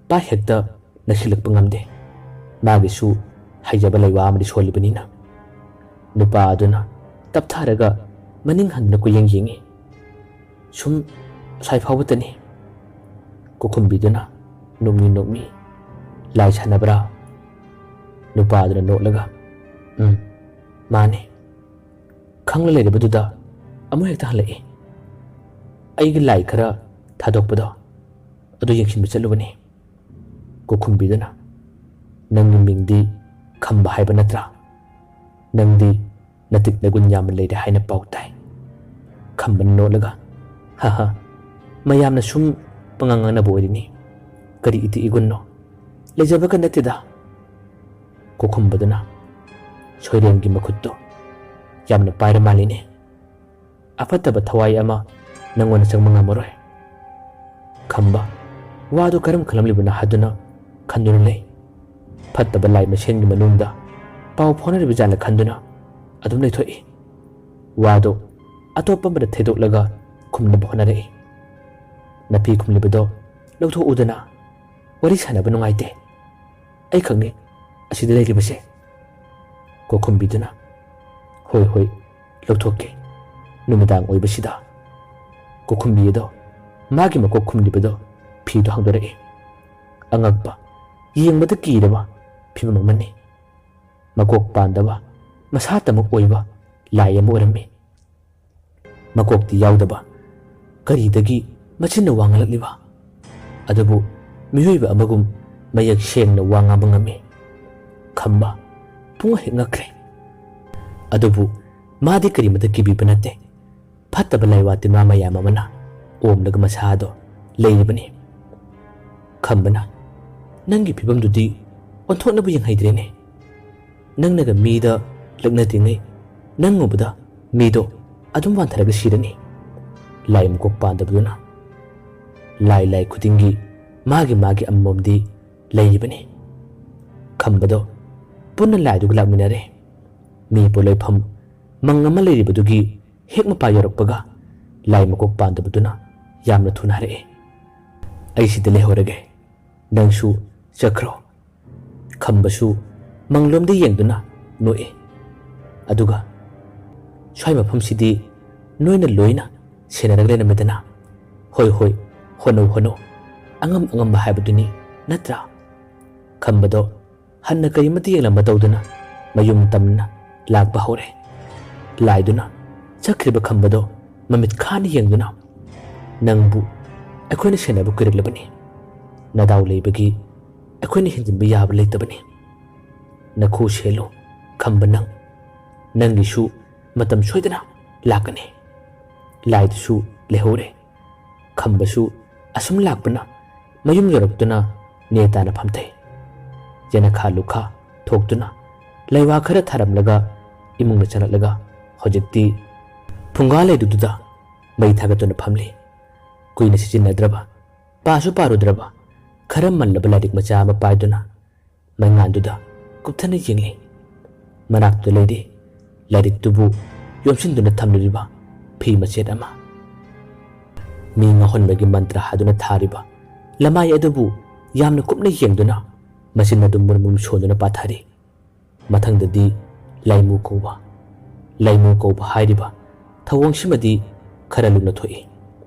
ꯄꯥꯏ ꯍꯦꯛꯇ ꯅꯛꯁꯤꯜꯂꯛꯄ ꯉꯝꯗꯦ꯫ ꯃꯥꯒꯤꯁꯨ ꯍꯩꯖꯕ ꯂꯩꯋꯥ ꯑꯃꯗꯤ ꯁꯣꯜꯂꯤꯕꯅꯤꯅ꯫ ꯅꯨꯄꯥ ꯑꯗꯨꯅ ꯇꯞꯊꯔꯒ ꯃꯅꯤꯡ ꯍꯟꯗꯨꯅ ꯀꯣꯏꯌꯦꯡ ꯌꯦꯡꯉꯤ꯫ "ꯁꯨꯝ ꯑꯁ꯭ꯋꯥꯏ ꯐꯥꯎꯕꯇꯅꯤ꯫" ꯀꯣꯛꯈꯨꯝꯕꯤꯗꯨꯅ ꯅꯣꯛꯃꯤ ꯅꯣꯛꯃꯤ꯫ "ꯂꯥꯏ ꯁꯥꯟꯅꯕ꯭ꯔꯥ?" ꯅꯨꯄꯥꯗꯨꯅ ꯅꯣꯛꯂꯒ, "ꯎꯝ, ꯃꯥꯅꯦ꯫ ꯈꯪꯂ ꯂꯩꯔꯕꯗꯨꯗ ꯑꯃꯨꯛ ꯍꯦꯛꯇ ꯍꯜꯂꯛꯏ꯫ ꯑꯩꯒꯤ ꯂꯥꯏ ꯈꯔ ꯊꯥꯗꯣꯛꯄꯗꯣ, ꯑꯗꯨ ꯌꯦꯡꯁꯤꯟꯕ ꯆꯠꯂꯨꯕꯅꯤ꯫" ꯀꯣꯈꯨꯝꯕꯤꯗꯨꯅ, "ꯅꯪꯒꯤ ꯃꯤꯡꯗꯤ ꯈꯝꯕ ꯍꯥꯏꯕ ꯅꯠꯇ꯭ꯔꯥ? ꯅꯪꯗꯤ ꯅꯇꯤꯛ ꯅꯒꯨꯟ ꯌꯥꯝꯅ ꯂꯩꯔꯦ ꯍꯥꯏꯅ ꯄꯥꯎ ꯇꯥꯏ꯫" ꯈꯝꯕꯅ ꯅꯣꯠꯂꯒ, "ꯍꯥ ꯍꯥ, ꯃꯌꯥꯝꯅ ꯁꯨꯝ ꯄꯉꯥꯡ ꯉꯥꯡꯅꯕ ꯑꯣꯏꯔꯤꯅꯤ꯫ ꯀꯔꯤ ꯏꯇꯤꯛ ꯏꯒꯨꯟꯅꯣ? ꯂꯩꯖꯕꯒ ꯅꯠꯇꯦꯗ꯫" ꯀꯣꯈꯨꯝꯕꯗꯨꯅ, "ꯁꯣꯏꯔꯦꯝꯒꯤ ꯃꯈꯨꯠꯇꯣ ꯌꯥꯝꯅ ꯄꯥꯏꯔ ꯃꯥꯜꯂꯤꯅꯦ꯫ ꯑꯐꯠꯇꯕ ꯊꯋꯥꯏ ꯑꯃ ꯅꯪꯉꯣꯟꯗ ꯆꯪꯕ ꯉꯝꯃꯔꯣꯏ꯫" ꯈꯝꯕ ꯋꯥꯗꯨ ꯀꯔꯝ ꯈꯜꯂꯝꯂꯤꯕꯅꯣ ꯍꯥꯏꯗꯨꯅ ꯈꯟꯗꯨꯅ ꯂꯩ꯫ ꯐꯠꯇꯕ ꯂꯥꯏ ꯃꯁꯦꯟꯒꯤ ꯃꯅꯨꯡꯗ ꯄꯥꯎ ꯐꯥꯎꯅꯔꯤꯕ ꯖꯥꯠꯂ ꯈꯟꯗꯨꯅ ꯑꯗꯨꯝ ꯂꯩꯊꯣꯛꯏ꯫ ꯋꯥꯗꯨ ꯑꯇꯣꯞꯄ ꯑꯃꯗ ꯊꯩꯗꯣꯛꯂꯒ ꯈꯨꯝꯅꯕ ꯍꯣꯠꯅꯔꯛꯏ꯫ "ꯅꯥꯄꯤ ꯈꯨꯝꯂꯤꯕꯗꯣ ꯂꯧꯊꯣꯛꯎꯗꯅ, ꯋꯥꯔꯤ ꯁꯥꯟꯅꯕ ꯅꯨꯡꯉꯥꯏꯇꯦ꯫ ꯑꯩꯈꯛꯅꯤ ꯑꯁꯤꯗ ꯂꯩꯔꯤꯕꯁꯦ꯫" ꯀꯣꯈꯨꯝꯕꯤꯗꯨꯅ, "ꯍꯣꯏ, ꯍꯣꯏ, ꯂꯧꯊꯣꯛꯀꯦ꯫ ꯅꯨꯃꯤꯗꯥꯡ ꯑꯣꯏꯕꯁꯤꯗ꯫" ꯀꯣꯈꯨꯝꯕꯤ ꯑꯗꯣ ꯃꯥꯒꯤ ꯃꯀꯣꯛ ꯈꯨꯝꯂꯤꯕꯗꯣ ꯐꯤꯗꯣ ꯍꯥꯡꯗꯣꯔꯛꯏ꯫ ꯑꯉꯛꯄ, ꯌꯦꯡꯕꯗ ꯀꯤꯔꯕ ꯐꯤꯕꯝ ꯑꯃꯅꯤ꯫ ꯃꯀꯣꯛ ꯄꯥꯟꯗꯕ, ꯃꯁꯥꯇꯃꯛ ꯑꯣꯏꯕ ꯂꯥꯏ ꯑꯃ ꯑꯣꯏꯔꯝꯃꯤ꯫ ꯃꯀꯣꯛꯇꯤ ꯌꯥꯎꯗꯕ, ꯀꯔꯤꯗꯒꯤ ꯃꯆꯤꯟꯅ ꯋꯥ ꯉꯥꯡꯂꯛꯂꯤꯕ? ꯑꯗꯨꯕꯨ ꯃꯤꯑꯣꯏꯕ ꯑꯃꯒꯨꯝ ꯃꯌꯦꯛ ꯁꯦꯡꯅ ꯋꯥ ꯉꯥꯡꯕ ꯉꯝꯃꯤ꯫ ꯈꯝꯕ ꯄꯨꯡꯉꯛ ꯍꯦꯛ ꯉꯛꯈ꯭ꯔꯦ꯫ ꯑꯗꯨꯕꯨ ꯃꯥꯗꯤ ꯀꯔꯤꯃꯠꯇ ꯀꯤꯕꯤꯕ ꯅꯠꯇꯦ꯫ ꯐꯠꯇꯕ ꯂꯥꯏꯋꯥ ꯇꯤꯟꯋꯥ ꯃꯌꯥꯝ ꯑꯃꯅ ꯑꯣꯝꯂꯒ ꯃꯁꯥꯗꯣ ꯂꯩꯔꯤꯕꯅꯤ꯫ ꯈꯝꯕꯅ, "ꯅꯪꯒꯤ ꯐꯤꯕꯝꯗꯨꯗꯤ ꯑꯣꯟꯊꯣꯛꯅꯕ ꯌꯦꯡꯍꯩꯗ꯭ꯔꯦꯅꯦ꯫ ꯅꯪꯅꯒ ꯃꯤꯗ ꯂꯛꯅꯗ꯭ꯔꯤꯉꯩ ꯅꯪ ꯎꯕꯗ ꯃꯤꯗꯣ ꯑꯗꯨꯝ ꯋꯥꯟꯊꯔꯒ ꯁꯤꯔꯅꯤ꯫" ꯂꯥꯏ ꯃꯀꯣꯛ ꯄꯥꯟꯗꯕꯗꯨꯅ, "ꯂꯥꯏ ꯂꯥꯏ ꯈꯨꯗꯤꯡꯒꯤ ꯃꯥꯒꯤ ꯃꯥꯒꯤ ꯑꯃꯃꯝꯗꯤ ꯂꯩꯔꯤꯕꯅꯤ꯫" ꯈꯝꯕꯗꯣ ꯄꯨꯟꯅ ꯂꯥꯏꯗꯨꯒ ꯂꯥꯛꯃꯤꯟꯅꯔꯦ꯫ ꯃꯤ ꯄꯣꯂꯣꯏꯐꯝ ꯃꯪ ꯑꯃ ꯂꯩꯔꯤꯕꯗꯨꯒꯤ ꯍꯦꯛ ꯃꯄꯥ ꯌꯧꯔꯛꯄꯒ ꯂꯥꯏ ꯃꯀꯣꯛ ꯄꯥꯟꯗꯕꯗꯨꯅ ꯌꯥꯝꯅ ꯊꯨꯅ ꯍꯥꯏꯔꯛꯑꯦ, "ꯑꯩ ꯁꯤꯗ ꯂꯩꯍꯧꯔꯒꯦ, ꯅꯪꯁꯨ ꯆꯠꯈ꯭ꯔꯣ꯫" ꯈꯝꯕꯁꯨ ꯃꯪꯂꯣꯝꯗ ꯌꯦꯡꯗꯨꯅ ꯅꯣꯛꯏ꯫ ꯑꯗꯨꯒ, "ꯁ꯭ꯋꯥꯏ ꯃꯐꯝꯁꯤꯗꯤ ꯅꯣꯏꯅ ꯂꯣꯏꯅ ꯁꯦꯟꯅꯔꯒ ꯂꯩꯔꯝꯃꯦꯗꯅ꯫ ꯍꯣꯏ, ꯍꯣꯏ, ꯍꯣꯠꯅꯧ, ꯍꯣꯠꯅꯧ꯫ ꯑꯉꯝ ꯑꯉꯝꯕ ꯍꯥꯏꯕꯗꯨꯅꯤ, ꯅꯠꯇ꯭ꯔꯥ? ꯈꯝꯕꯗꯣ ꯍꯟꯅ ꯀꯔꯤꯃꯠꯇ ꯌꯦꯡꯂꯝꯕ ꯇꯧꯗꯅ ꯃꯌꯨꯝ ꯇꯝꯅ ꯂꯥꯛꯄ ꯍꯧꯔꯦ꯫ ꯂꯥꯏꯗꯨꯅ ꯆꯠꯈ꯭ꯔꯤꯕ ꯈꯝꯕꯗꯣ ꯃꯃꯤꯠ ꯈꯥꯅ ꯌꯦꯡꯗꯨꯅ, "ꯅꯪꯕꯨ ꯑꯩꯈꯣꯏꯅ ꯁꯦꯟꯅꯕ ꯀꯨꯏꯔꯛꯂꯕꯅꯤ꯫ ꯅꯗꯥꯎ ꯂꯩꯕꯒꯤ ꯑꯩꯈꯣꯏꯅ ꯍꯦꯟꯖꯤꯟꯕ ꯌꯥꯕ ꯂꯩꯇꯕꯅꯤ꯫ ꯅꯈꯨ ꯁꯦꯜꯂꯨ, ꯈꯝꯕ ꯅꯪ꯫ ꯅꯪꯒꯤꯁꯨ ꯃꯇꯝ ꯁꯣꯏꯗꯅ ꯂꯥꯛꯀꯅꯤ꯫" ꯂꯥꯏꯗꯨꯁꯨ ꯂꯩꯍꯧꯔꯦ꯫ ꯈꯝꯕꯁꯨ ꯑꯁꯨꯝ ꯂꯥꯛꯄꯅ ꯃꯌꯨꯝ ꯌꯧꯔꯛꯇꯨꯅ ꯅꯦꯇꯥꯅ ꯐꯝꯊꯩ꯫ ꯌꯦꯅꯈꯥ ꯂꯨꯈꯥ ꯊꯣꯛꯇꯨꯅ ꯂꯩꯋꯥ ꯈꯔ ꯊꯥꯔꯝꯂꯒ ꯏꯃꯨꯡꯗ ꯆꯪꯂꯛꯂꯒ ꯍꯧꯖꯤꯛꯇꯤ ꯐꯨꯡꯒꯥ ꯂꯩꯗꯨꯗꯨꯗ ꯃꯩ ꯊꯥꯒꯠꯇꯨꯅ ꯐꯝꯂꯤ꯫ ꯀꯨꯏꯅ ꯁꯤꯖꯤꯟꯅꯗ꯭ꯔꯕ, ꯄꯥꯁꯨ ꯄꯥꯔꯨꯗ꯭ꯔꯕ, ꯈꯔ ꯃꯜꯂꯕ ꯂꯥꯏꯔꯤꯛ ꯃꯆꯥ ꯑꯃ ꯄꯥꯏꯗꯨꯅ ꯃꯩꯉꯥꯟꯗꯨꯗ ꯀꯨꯞꯊꯅ ꯌꯦꯡꯂꯤ꯫ ꯃꯅꯥꯛꯇꯨꯗ ꯂꯩꯔꯤ ꯂꯥꯏꯔꯤꯛꯇꯨꯕꯨ ꯌꯣꯝꯁꯤꯟꯗꯨꯅ ꯊꯝꯂꯤꯕ ꯐꯤ ꯃꯆꯦꯠ ꯑꯃ꯫ ꯃꯤ ꯉꯥꯎꯍꯟꯕꯒꯤ ꯃꯟꯇ꯭ꯔ ꯍꯥꯏꯗꯨꯅ ꯊꯥꯔꯤꯕ ꯂꯃꯥꯏ ꯑꯗꯨꯕꯨ ꯌꯥꯝꯅ ꯀꯨꯞꯅ ꯌꯦꯡꯗꯨꯅ ꯃꯆꯤꯟ ꯑꯗꯨ ꯃꯨꯔꯨꯝ ꯃꯨꯔꯨꯝ ꯁꯣꯟꯗꯨꯅ ꯄꯥꯊꯔꯤ꯫ ꯃꯊꯪꯗꯗꯤ ꯂꯥꯏꯃꯨ ꯀꯧꯕ, ꯂꯥꯏꯃꯨ ꯀꯧꯕ ꯍꯥꯏꯔꯤꯕ ꯊꯧꯑꯣꯡꯁꯤꯃꯗꯤ ꯈꯔ ꯂꯨꯅ ꯊꯣꯛꯏ꯫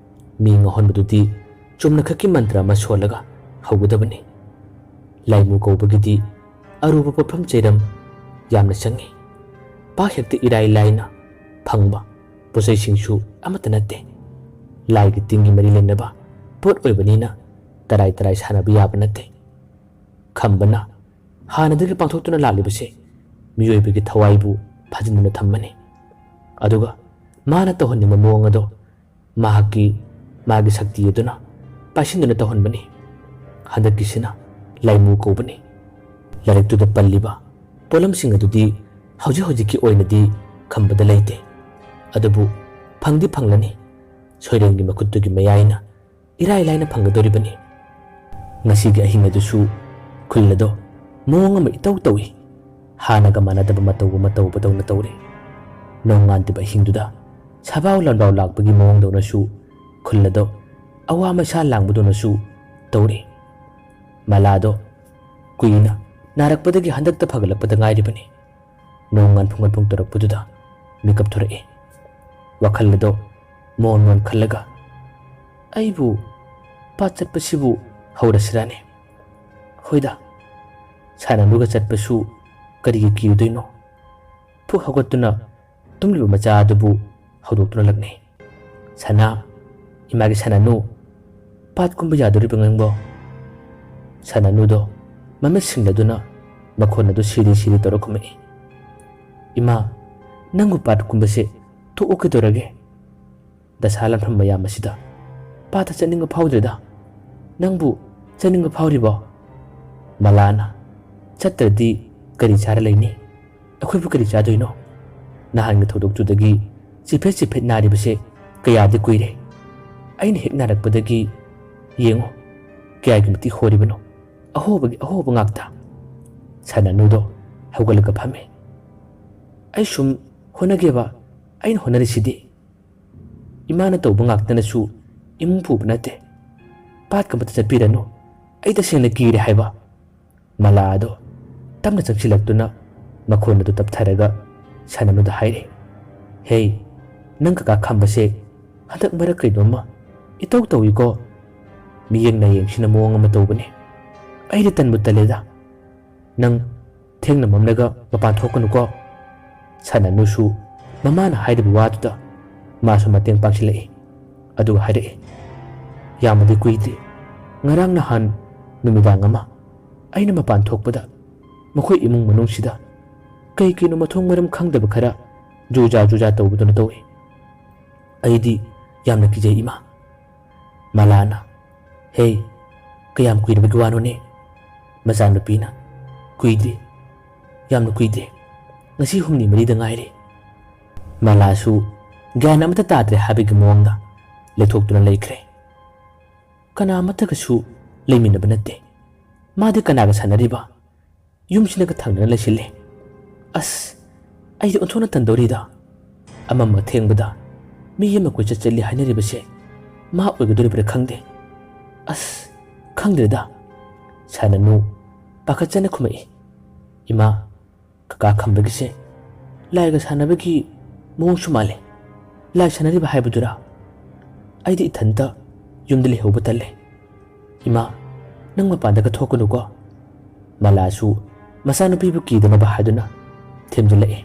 ꯃꯤ ꯉꯥꯎꯍꯟꯕꯗꯨꯗꯤ ꯆꯨꯝꯅꯈꯛꯀꯤ ꯃꯟꯇ꯭ꯔ ꯑꯃ ꯁꯣꯜꯂꯒ ꯍꯧꯒꯗꯕꯅꯤ꯫ ꯂꯥꯏꯃꯨ ꯀꯧꯕꯒꯤꯗꯤ ꯑꯔꯨꯕ ꯄꯣꯠꯐꯝ ꯆꯩꯔꯝ ꯌꯥꯝꯅ ꯆꯪꯏ꯫ ꯄꯥꯛ ꯍꯦꯛꯇ ꯏꯔꯥꯏ ꯂꯥꯏꯅ ꯐꯪꯕ ꯄꯣꯠꯆꯩꯁꯤꯡꯁꯨ ꯑꯃꯠꯇ ꯅꯠꯇꯦ꯫ ꯂꯥꯏꯒꯤ ꯇꯤꯟꯒꯤ ꯃꯔꯤ ꯂꯩꯅꯕ ꯄꯣꯠ ꯑꯣꯏꯕꯅꯤꯅ ꯇꯔꯥꯏ ꯇꯔꯥꯏ ꯁꯥꯟꯅꯕ ꯌꯥꯕ ꯅꯠꯇꯦ꯫ ꯈꯝꯕꯅ ꯍꯥꯟꯅꯗꯒꯤ ꯄꯥꯡꯊꯣꯛꯇꯨꯅ ꯂꯥꯛꯂꯤꯕꯁꯦ ꯃꯤꯑꯣꯏꯕꯒꯤ ꯊꯋꯥꯏꯕꯨ ꯐꯥꯖꯤꯟꯗꯨꯅ ꯊꯝꯕꯅꯤ꯫ ꯑꯗꯨꯒ ꯃꯥꯅ ꯇꯧꯍꯟꯅꯤꯡꯕ ꯃꯑꯣꯡ ꯑꯗꯣ ꯃꯍꯥꯛꯀꯤ, ꯃꯥꯒꯤ ꯁꯛꯇꯤ ꯑꯗꯨꯅ ꯄꯥꯏꯁꯤꯟꯗꯨꯅ ꯇꯧꯍꯟꯕꯅꯤ꯫ ꯍꯟꯗꯛꯀꯤꯁꯤꯅ ꯂꯥꯏꯃꯨ ꯀꯧꯕꯅꯤ꯫ ꯂꯥꯏꯔꯤꯛꯇꯨꯗ ꯄꯜꯂꯤꯕ ꯄꯣꯠꯂꯝꯁꯤꯡ ꯑꯗꯨꯗꯤ ꯍꯧꯖꯤꯛ ꯍꯧꯖꯤꯛꯀꯤ ꯑꯣꯏꯅꯗꯤ ꯈꯝꯕꯗ ꯂꯩꯇꯦ꯫ ꯑꯗꯨꯕꯨ ꯐꯪꯗꯤ ꯐꯪꯂꯅꯤ꯫ ꯁꯣꯏꯔꯦꯝꯒꯤ ꯃꯈꯨꯠꯇꯨꯒꯤ ꯃꯌꯥꯏꯅ ꯏꯔꯥꯏ ꯂꯥꯏꯅ ꯐꯪꯒꯗꯧꯔꯤꯕꯅꯤ꯫ ꯉꯁꯤꯒꯤ ꯑꯍꯤꯡ ꯑꯗꯨꯁꯨ ꯈꯨꯜ ꯑꯗꯣ ꯃꯑꯣꯡ ꯑꯃ ꯏꯇꯧ ꯇꯧꯏ꯫ ꯍꯥꯟꯅꯒ ꯃꯥꯟꯅꯗꯕ ꯃꯇꯧ ꯑꯃ ꯇꯧꯕꯗꯧꯅ ꯇꯧꯔꯤ꯫ ꯅꯣꯡꯉꯥꯟꯗ꯭ꯔꯤꯕ ꯑꯍꯤꯡꯗꯨꯗ ꯁꯥꯕꯥꯎ ꯂꯥꯟꯕꯥꯎ ꯂꯥꯛꯄꯒꯤ ꯃꯑꯣꯡꯗꯧꯅꯁꯨ ꯈꯨꯜ ꯑꯗꯣ ꯑꯋꯥ ꯃꯩꯁꯥ ꯂꯥꯡꯕꯗꯧꯅꯁꯨ ꯇꯧꯔꯤ꯫ ꯃꯂꯥꯗꯣ ꯀꯨꯏꯅ ꯅꯥꯔꯛꯄꯗꯒꯤ ꯍꯟꯗꯛꯇ ꯐꯒꯠꯂꯛꯄꯗ ꯉꯥꯏꯔꯤꯕꯅꯤ꯫ ꯅꯣꯡꯉꯥꯟ ꯐꯨꯡꯒꯟ ꯄꯨꯡ ꯇꯔꯨꯛꯄꯨꯗꯨꯗ ꯃꯤꯀꯞ ꯊꯣꯔꯛꯏ꯫ ꯋꯥꯈꯜ ꯑꯗꯣ ꯃꯣꯟ ꯃꯣꯟ ꯈꯜꯂꯒ, "ꯑꯩꯕꯨ ꯄꯥꯠ ꯆꯠꯄꯁꯤꯕꯨ ꯍꯧꯔꯁꯤꯔꯥꯅꯦ? ꯍꯣꯏꯗ, ꯁꯥꯟꯅꯅꯨꯒ ꯆꯠꯄꯁꯨ ꯀꯔꯤꯒꯤ ꯀꯤꯔꯨꯗꯣꯏꯅꯣ? ꯐꯨꯛ ꯍꯧꯒꯠꯇꯨꯅ ꯇꯨꯝꯂꯤꯕ ꯃꯆꯥ ꯑꯗꯨꯕꯨ ꯍꯧꯗꯣꯛꯇꯨꯅ ꯂꯛꯅꯩ꯫ "ꯁꯅꯥ, ꯏꯃꯥꯒꯤ ꯁꯥꯟꯅꯅꯨ, ꯄꯥꯠ ꯀꯨꯝꯕ ꯌꯥꯗꯣꯔꯤꯕ ꯅꯪꯕꯣ?" ꯁꯥꯟꯅꯅꯨꯗꯣ ꯃꯃꯤꯠ ꯁꯤꯡꯂꯗꯨꯅ ꯃꯈꯣꯟ ꯑꯗꯨ ꯁꯤꯔꯤ ꯁꯤꯔꯤ ꯇꯧꯔ ꯈꯨꯝꯃꯛꯏ꯫ "ꯏꯃꯥ, ꯅꯪꯕꯨ ꯄꯥꯠ ꯀꯨꯝꯕꯁꯦ ꯇꯣꯛꯑꯣ, ꯀꯩꯗꯧꯔꯒꯦ? ꯗꯁꯥ ꯂꯥꯟꯐꯝ ꯃꯌꯥꯝ ꯑꯁꯤꯗ ꯄꯥꯠꯇ ꯆꯠꯅꯤꯡꯕ ꯐꯥꯎꯗ꯭ꯔꯦꯗ꯫ ꯅꯪꯕꯨ ꯆꯠꯅꯤꯡꯕ ꯐꯥꯎꯔꯤꯕꯣ?" ꯃꯂꯥꯅ, "ꯆꯠꯇ꯭ꯔꯗꯤ ꯀꯔꯤ ꯆꯥꯔ ꯂꯩꯅꯤ? ꯑꯩꯈꯣꯏꯕꯨ ꯀꯔꯤ ꯆꯥꯗꯣꯏꯅꯣ? ꯅꯍꯥꯟꯒꯤ ꯊꯧꯗꯣꯛꯇꯨꯗꯒꯤ ꯆꯤꯐꯦꯠ ꯆꯤꯐꯦꯠ ꯅꯥꯔꯤꯕꯁꯦ ꯀꯌꯥꯗꯤ ꯀꯨꯏꯔꯦ꯫ ꯑꯩꯅ ꯍꯦꯛ ꯅꯥꯔꯛꯄꯗꯒꯤ ꯌꯦꯡꯉꯨ, ꯀꯌꯥꯒꯤ ꯃꯇꯤꯛ ꯍꯣꯔꯤꯕꯅꯣ꯫ ꯑꯍꯣꯕꯒꯤ ꯑꯍꯣꯕ ꯉꯥꯛꯇ꯫" ꯁꯥꯟꯅꯅꯨꯗꯣ ꯍꯧꯒꯠꯂꯒ ꯐꯝꯃꯤ꯫ "ꯑꯩ ꯁꯨꯝ ꯍꯣꯠꯅꯒꯦꯕ, ꯑꯩꯅ ꯍꯣꯠꯅꯔꯤꯁꯤꯗꯤ꯫ ꯏꯃꯥꯅ ꯇꯧꯕ ꯉꯥꯛꯇꯅꯁꯨ ꯏꯃꯨꯡ ꯄꯨꯕ ꯅꯠꯇꯦ꯫ ꯄꯥꯠꯀ ꯑꯃꯇ ꯆꯠꯄꯤꯔꯅꯨ꯫ ꯑꯩ ꯇꯁꯦꯡꯅ ꯀꯤꯔꯦ ꯍꯥꯏꯕ꯫" ꯃꯂꯥ ꯑꯗꯣ ꯇꯞꯅ ꯆꯪꯁꯤꯜꯂꯛꯇꯨꯅ ꯃꯈꯣꯟ ꯑꯗꯨ ꯇꯞꯊꯔꯒ ꯁꯥꯟꯅꯅꯨꯗ ꯍꯥꯏꯔꯦ, "ꯍꯦ, ꯅꯪ ꯀꯀꯥ ꯈꯝꯕꯁꯦ ꯍꯟꯗꯛ ꯃꯔꯛ ꯀꯩꯅꯣꯝꯃ ꯏꯇꯧ ꯇꯧꯏꯀꯣ꯫ ꯃꯤꯌꯦꯡ ꯅꯥꯌꯦꯡꯁꯤꯅ ꯃꯑꯣꯡ ꯑꯃ ꯇꯧꯕꯅꯦ꯫ ꯑꯩꯗꯤ ꯇꯟꯕꯨ ꯇꯜꯂꯦꯗ꯫ ꯅꯪ ꯊꯦꯡꯅ ꯃꯝꯂꯒ ꯃꯄꯥꯟ ꯊꯣꯛꯀꯅꯨꯀꯣ꯫" ꯁꯥꯟꯅꯅꯨꯁꯨ ꯃꯃꯥꯅ ꯍꯥꯏꯔꯤꯕ ꯋꯥꯗꯨꯗ ꯃꯥꯁꯨ ꯃꯇꯦꯡ ꯄꯥꯡꯁꯤꯜꯂꯛꯏ꯫ ꯑꯗꯨꯒ ꯍꯥꯏꯔꯛꯏ, "ꯌꯥꯝꯅꯗꯤ ꯀꯨꯏꯗ꯭ꯔꯤ꯫ ꯉꯔꯥꯡ ꯅꯍꯥꯟ ꯅꯨꯃꯤꯗꯥꯡ ꯑꯃ ꯑꯩꯅ ꯃꯄꯥꯟ ꯊꯣꯛꯄꯗ ꯃꯈꯣꯏ ꯏꯃꯨꯡ ꯃꯅꯨꯡꯁꯤꯗ ꯀꯩ ꯀꯩꯅꯣ ꯃꯊꯣꯡ ꯃꯔꯝ ꯈꯪꯗꯕ ꯈꯔ ꯖꯨꯖꯥ ꯖꯨꯖꯥ ꯇꯧꯕꯗꯨꯅ ꯇꯧꯏ꯫ ꯑꯩꯗꯤ ꯌꯥꯝꯅ ꯀꯤꯖꯩ, ꯏꯃꯥ꯫" ꯃꯂꯥꯅ, "ꯍꯦ, ꯀꯌꯥꯝ ꯀꯨꯏꯔꯕꯒꯤ ꯋꯥꯅꯣꯅꯦ?" ꯃꯆꯥꯅꯨꯄꯤꯅ, "ꯀꯨꯏꯗ꯭ꯔꯤ, ꯌꯥꯝꯅ ꯀꯨꯏꯗ꯭ꯔꯤ꯫ ꯉꯁꯤ ꯍꯨꯝꯅꯤ ꯃꯔꯤꯗ ꯉꯥꯏꯔꯤ꯫" ꯃꯂꯥꯁꯨ ꯒ꯭ꯌꯥꯟ ꯑꯃꯠꯇ ꯇꯥꯗ꯭ꯔꯦ ꯍꯥꯏꯕꯒꯤ ꯃꯑꯣꯡꯗ ꯂꯩꯊꯣꯛꯇꯨꯅ ꯂꯩꯈ꯭ꯔꯦ꯫ ꯀꯅꯥ ꯑꯃꯠꯇꯒꯁꯨ ꯂꯩꯃꯤꯟꯅꯕ ꯅꯠꯇꯦ꯫ ꯃꯥꯗꯤ ꯀꯅꯥꯒ ꯁꯥꯟꯅꯔꯤꯕ? ꯌꯨꯝꯁꯤꯅꯒ ꯊꯪꯅꯅ ꯂꯩꯁꯤꯜꯂꯦ꯫ ꯑꯁ, ꯑꯩꯗꯤ ꯑꯣꯟꯊꯣꯛꯅ ꯇꯟꯗꯧꯔꯤꯗ꯫ ꯑꯃꯝ ꯑꯊꯦꯡꯕꯗ ꯃꯤ ꯑꯃ ꯀꯣꯏꯆꯠ ꯆꯠꯂꯤ ꯍꯥꯏꯅꯔꯤꯕꯁꯦ ꯃꯥ ꯑꯣꯏꯒꯗꯧꯔꯤꯕ꯭ꯔꯥ ꯈꯪꯗꯦ꯫ ꯑꯁ, ꯈꯪꯗ꯭ꯔꯦꯗ꯫ ꯁꯥꯟꯅꯅꯨ ꯄꯥꯈꯠꯆꯅ ꯈꯨꯝꯃꯛꯏ, "ꯏꯃꯥ, ꯀꯀꯥ ꯈꯝꯕꯒꯤꯁꯦ ꯂꯥꯏꯒ ꯁꯥꯟꯅꯕꯒꯤ ꯃꯑꯣꯡꯁꯨ ꯃꯥꯜꯂꯦ꯫ ꯂꯥꯏ ꯁꯥꯟꯅꯔꯤꯕ ꯍꯥꯏꯕꯗꯨꯔꯥ? ꯑꯩꯗꯤ ꯏꯊꯟꯇ ꯌꯨꯝꯗ ꯂꯩꯍꯧꯕ ꯇꯜꯂꯦ꯫ "ꯏꯃꯥ, ꯅꯪ ꯃꯄꯥꯟꯗꯒ ꯊꯣꯛꯀꯅꯨꯀꯣ꯫" ꯃꯂꯥꯁꯨ ꯃꯆꯥꯅꯨꯄꯤꯕꯨ ꯀꯤꯗꯅꯕ ꯍꯥꯏꯗꯨꯅ ꯊꯦꯝꯖꯤꯜꯂꯛꯏ꯫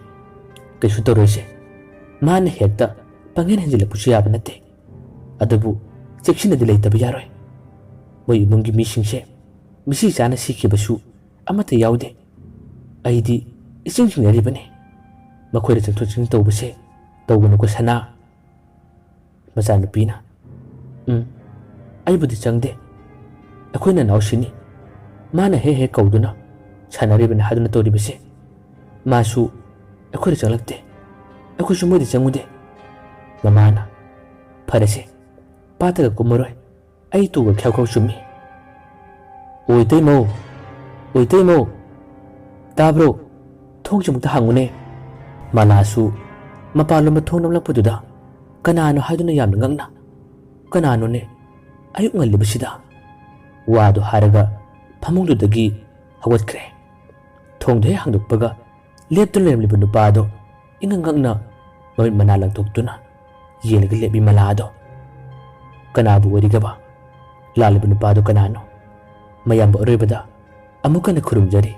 "ꯀꯩꯁꯨ ꯇꯧꯔꯣꯏꯁꯦ, ꯃꯥꯅ ꯍꯦꯛꯇ ꯄꯪꯍꯦꯟ ꯍꯦꯟꯖꯤꯜꯂꯛꯄꯁꯨ ꯌꯥꯕ ꯅꯠꯇꯦ꯫ ꯑꯗꯨꯕꯨ ꯆꯦꯛꯁꯤꯟꯅꯗꯤ ꯂꯩꯇꯕ ꯌꯥꯔꯣꯏ꯫ ꯃꯣꯏ ꯏꯃꯨꯡꯒꯤ ꯃꯤꯁꯤꯡꯁꯦ ꯃꯤꯁꯤ ꯆꯥꯅ ꯁꯤꯈꯤꯕꯁꯨ ꯑꯃꯠꯇ ꯌꯥꯎꯗꯦ꯫ ꯑꯩꯗꯤ ꯏꯁꯤꯡ ꯆꯤꯡꯅꯔꯤꯕꯅꯤ꯫ ꯃꯈꯣꯏꯗ ꯆꯪꯊꯣꯛ ꯆꯪꯁꯤꯟ ꯇꯧꯕꯁꯦ ꯇꯧꯒꯅꯨꯀꯣ ꯁꯅꯥ꯫" ꯃꯆꯥꯅꯨꯄꯤꯅ, "ꯎꯝ, ꯑꯩꯕꯨꯗꯤ ꯆꯪꯗꯦ꯫ ꯑꯩꯈꯣꯏ ꯅꯅꯥꯎꯁꯤꯅꯤ꯫ ꯃꯥꯅ ꯍꯦꯛ ꯍꯦꯛ ꯀꯧꯗꯨꯅ ꯁꯥꯟꯅꯔꯤꯕꯅꯤ ꯍꯥꯏꯗꯨꯅ ꯇꯧꯔꯤꯕꯁꯦ꯫ ꯃꯥꯁꯨ ꯑꯩꯈꯣꯏꯗ ꯆꯪꯂꯛꯇꯦ꯫ ꯑꯩꯈꯣꯏꯁꯨ ꯃꯣꯏꯗ ꯆꯪꯉꯨꯗꯦ꯫" ꯃꯃꯥꯅ, "ꯐꯔꯦꯁꯦ, ꯄꯥꯠꯇꯒ ꯀꯨꯝꯃꯔꯣꯏ꯫ ꯑꯩ ꯇꯨꯒ ꯈ꯭ꯌꯥꯎ ꯈ꯭ꯌꯥꯎ ꯆꯨꯝꯃꯤ꯫ ꯑꯣꯏ ꯇꯩꯃꯧ, ꯑꯣꯏ ꯇꯩꯃꯧ, ꯇꯥꯕ꯭ꯔꯣ? ꯊꯣꯡꯁꯤꯃꯨꯛꯇ ꯍꯥꯡꯉꯨꯅꯦ꯫" ꯃꯂꯥꯁꯨ ꯃꯄꯥꯟꯂꯣꯝꯗ ꯊꯣꯡ ꯅꯝꯂꯛꯄꯗꯨꯗ ꯀꯅꯥꯅꯣ ꯍꯥꯏꯗꯨꯅ ꯌꯥꯝꯅ ꯉꯛꯅ, "ꯀꯅꯥꯅꯣꯅꯦ ꯑꯌꯨꯛ ꯉꯜꯂꯤꯕꯁꯤꯗ?" ꯋꯥꯗꯨ ꯍꯥꯏꯔꯒ ꯐꯃꯨꯡꯗꯨꯗꯒꯤ ꯍꯧꯒꯠꯈ꯭ꯔꯦ꯫ ꯊꯣꯡꯗꯨ ꯍꯦꯛ ꯍꯥꯡꯗꯣꯛꯄꯒ ꯂꯦꯞꯇꯨꯅ ꯂꯩꯔꯝꯂꯤꯕ ꯅꯨꯄꯥ ꯑꯗꯣ ꯏꯉꯛ ꯉꯛꯅ ꯃꯃꯤꯠ ꯃꯅꯥ ꯂꯪꯊꯣꯛꯇꯨꯅ ꯌꯦꯡꯂꯒ ꯂꯦꯞꯄꯤ ꯃꯂꯥ ꯑꯗꯣ꯫ "ꯀꯅꯥꯕꯨ ꯑꯣꯏꯔꯤꯒꯕ? ꯂꯥꯛꯂꯤꯕ ꯅꯨꯄꯥꯗꯣ ꯀꯅꯥꯅꯣ? ꯃꯌꯥꯝꯕ ꯑꯔꯣꯏꯕꯗ ꯑꯃꯨꯛ ꯍꯟꯅ ꯈꯨꯔꯨꯝꯖꯔꯤ꯫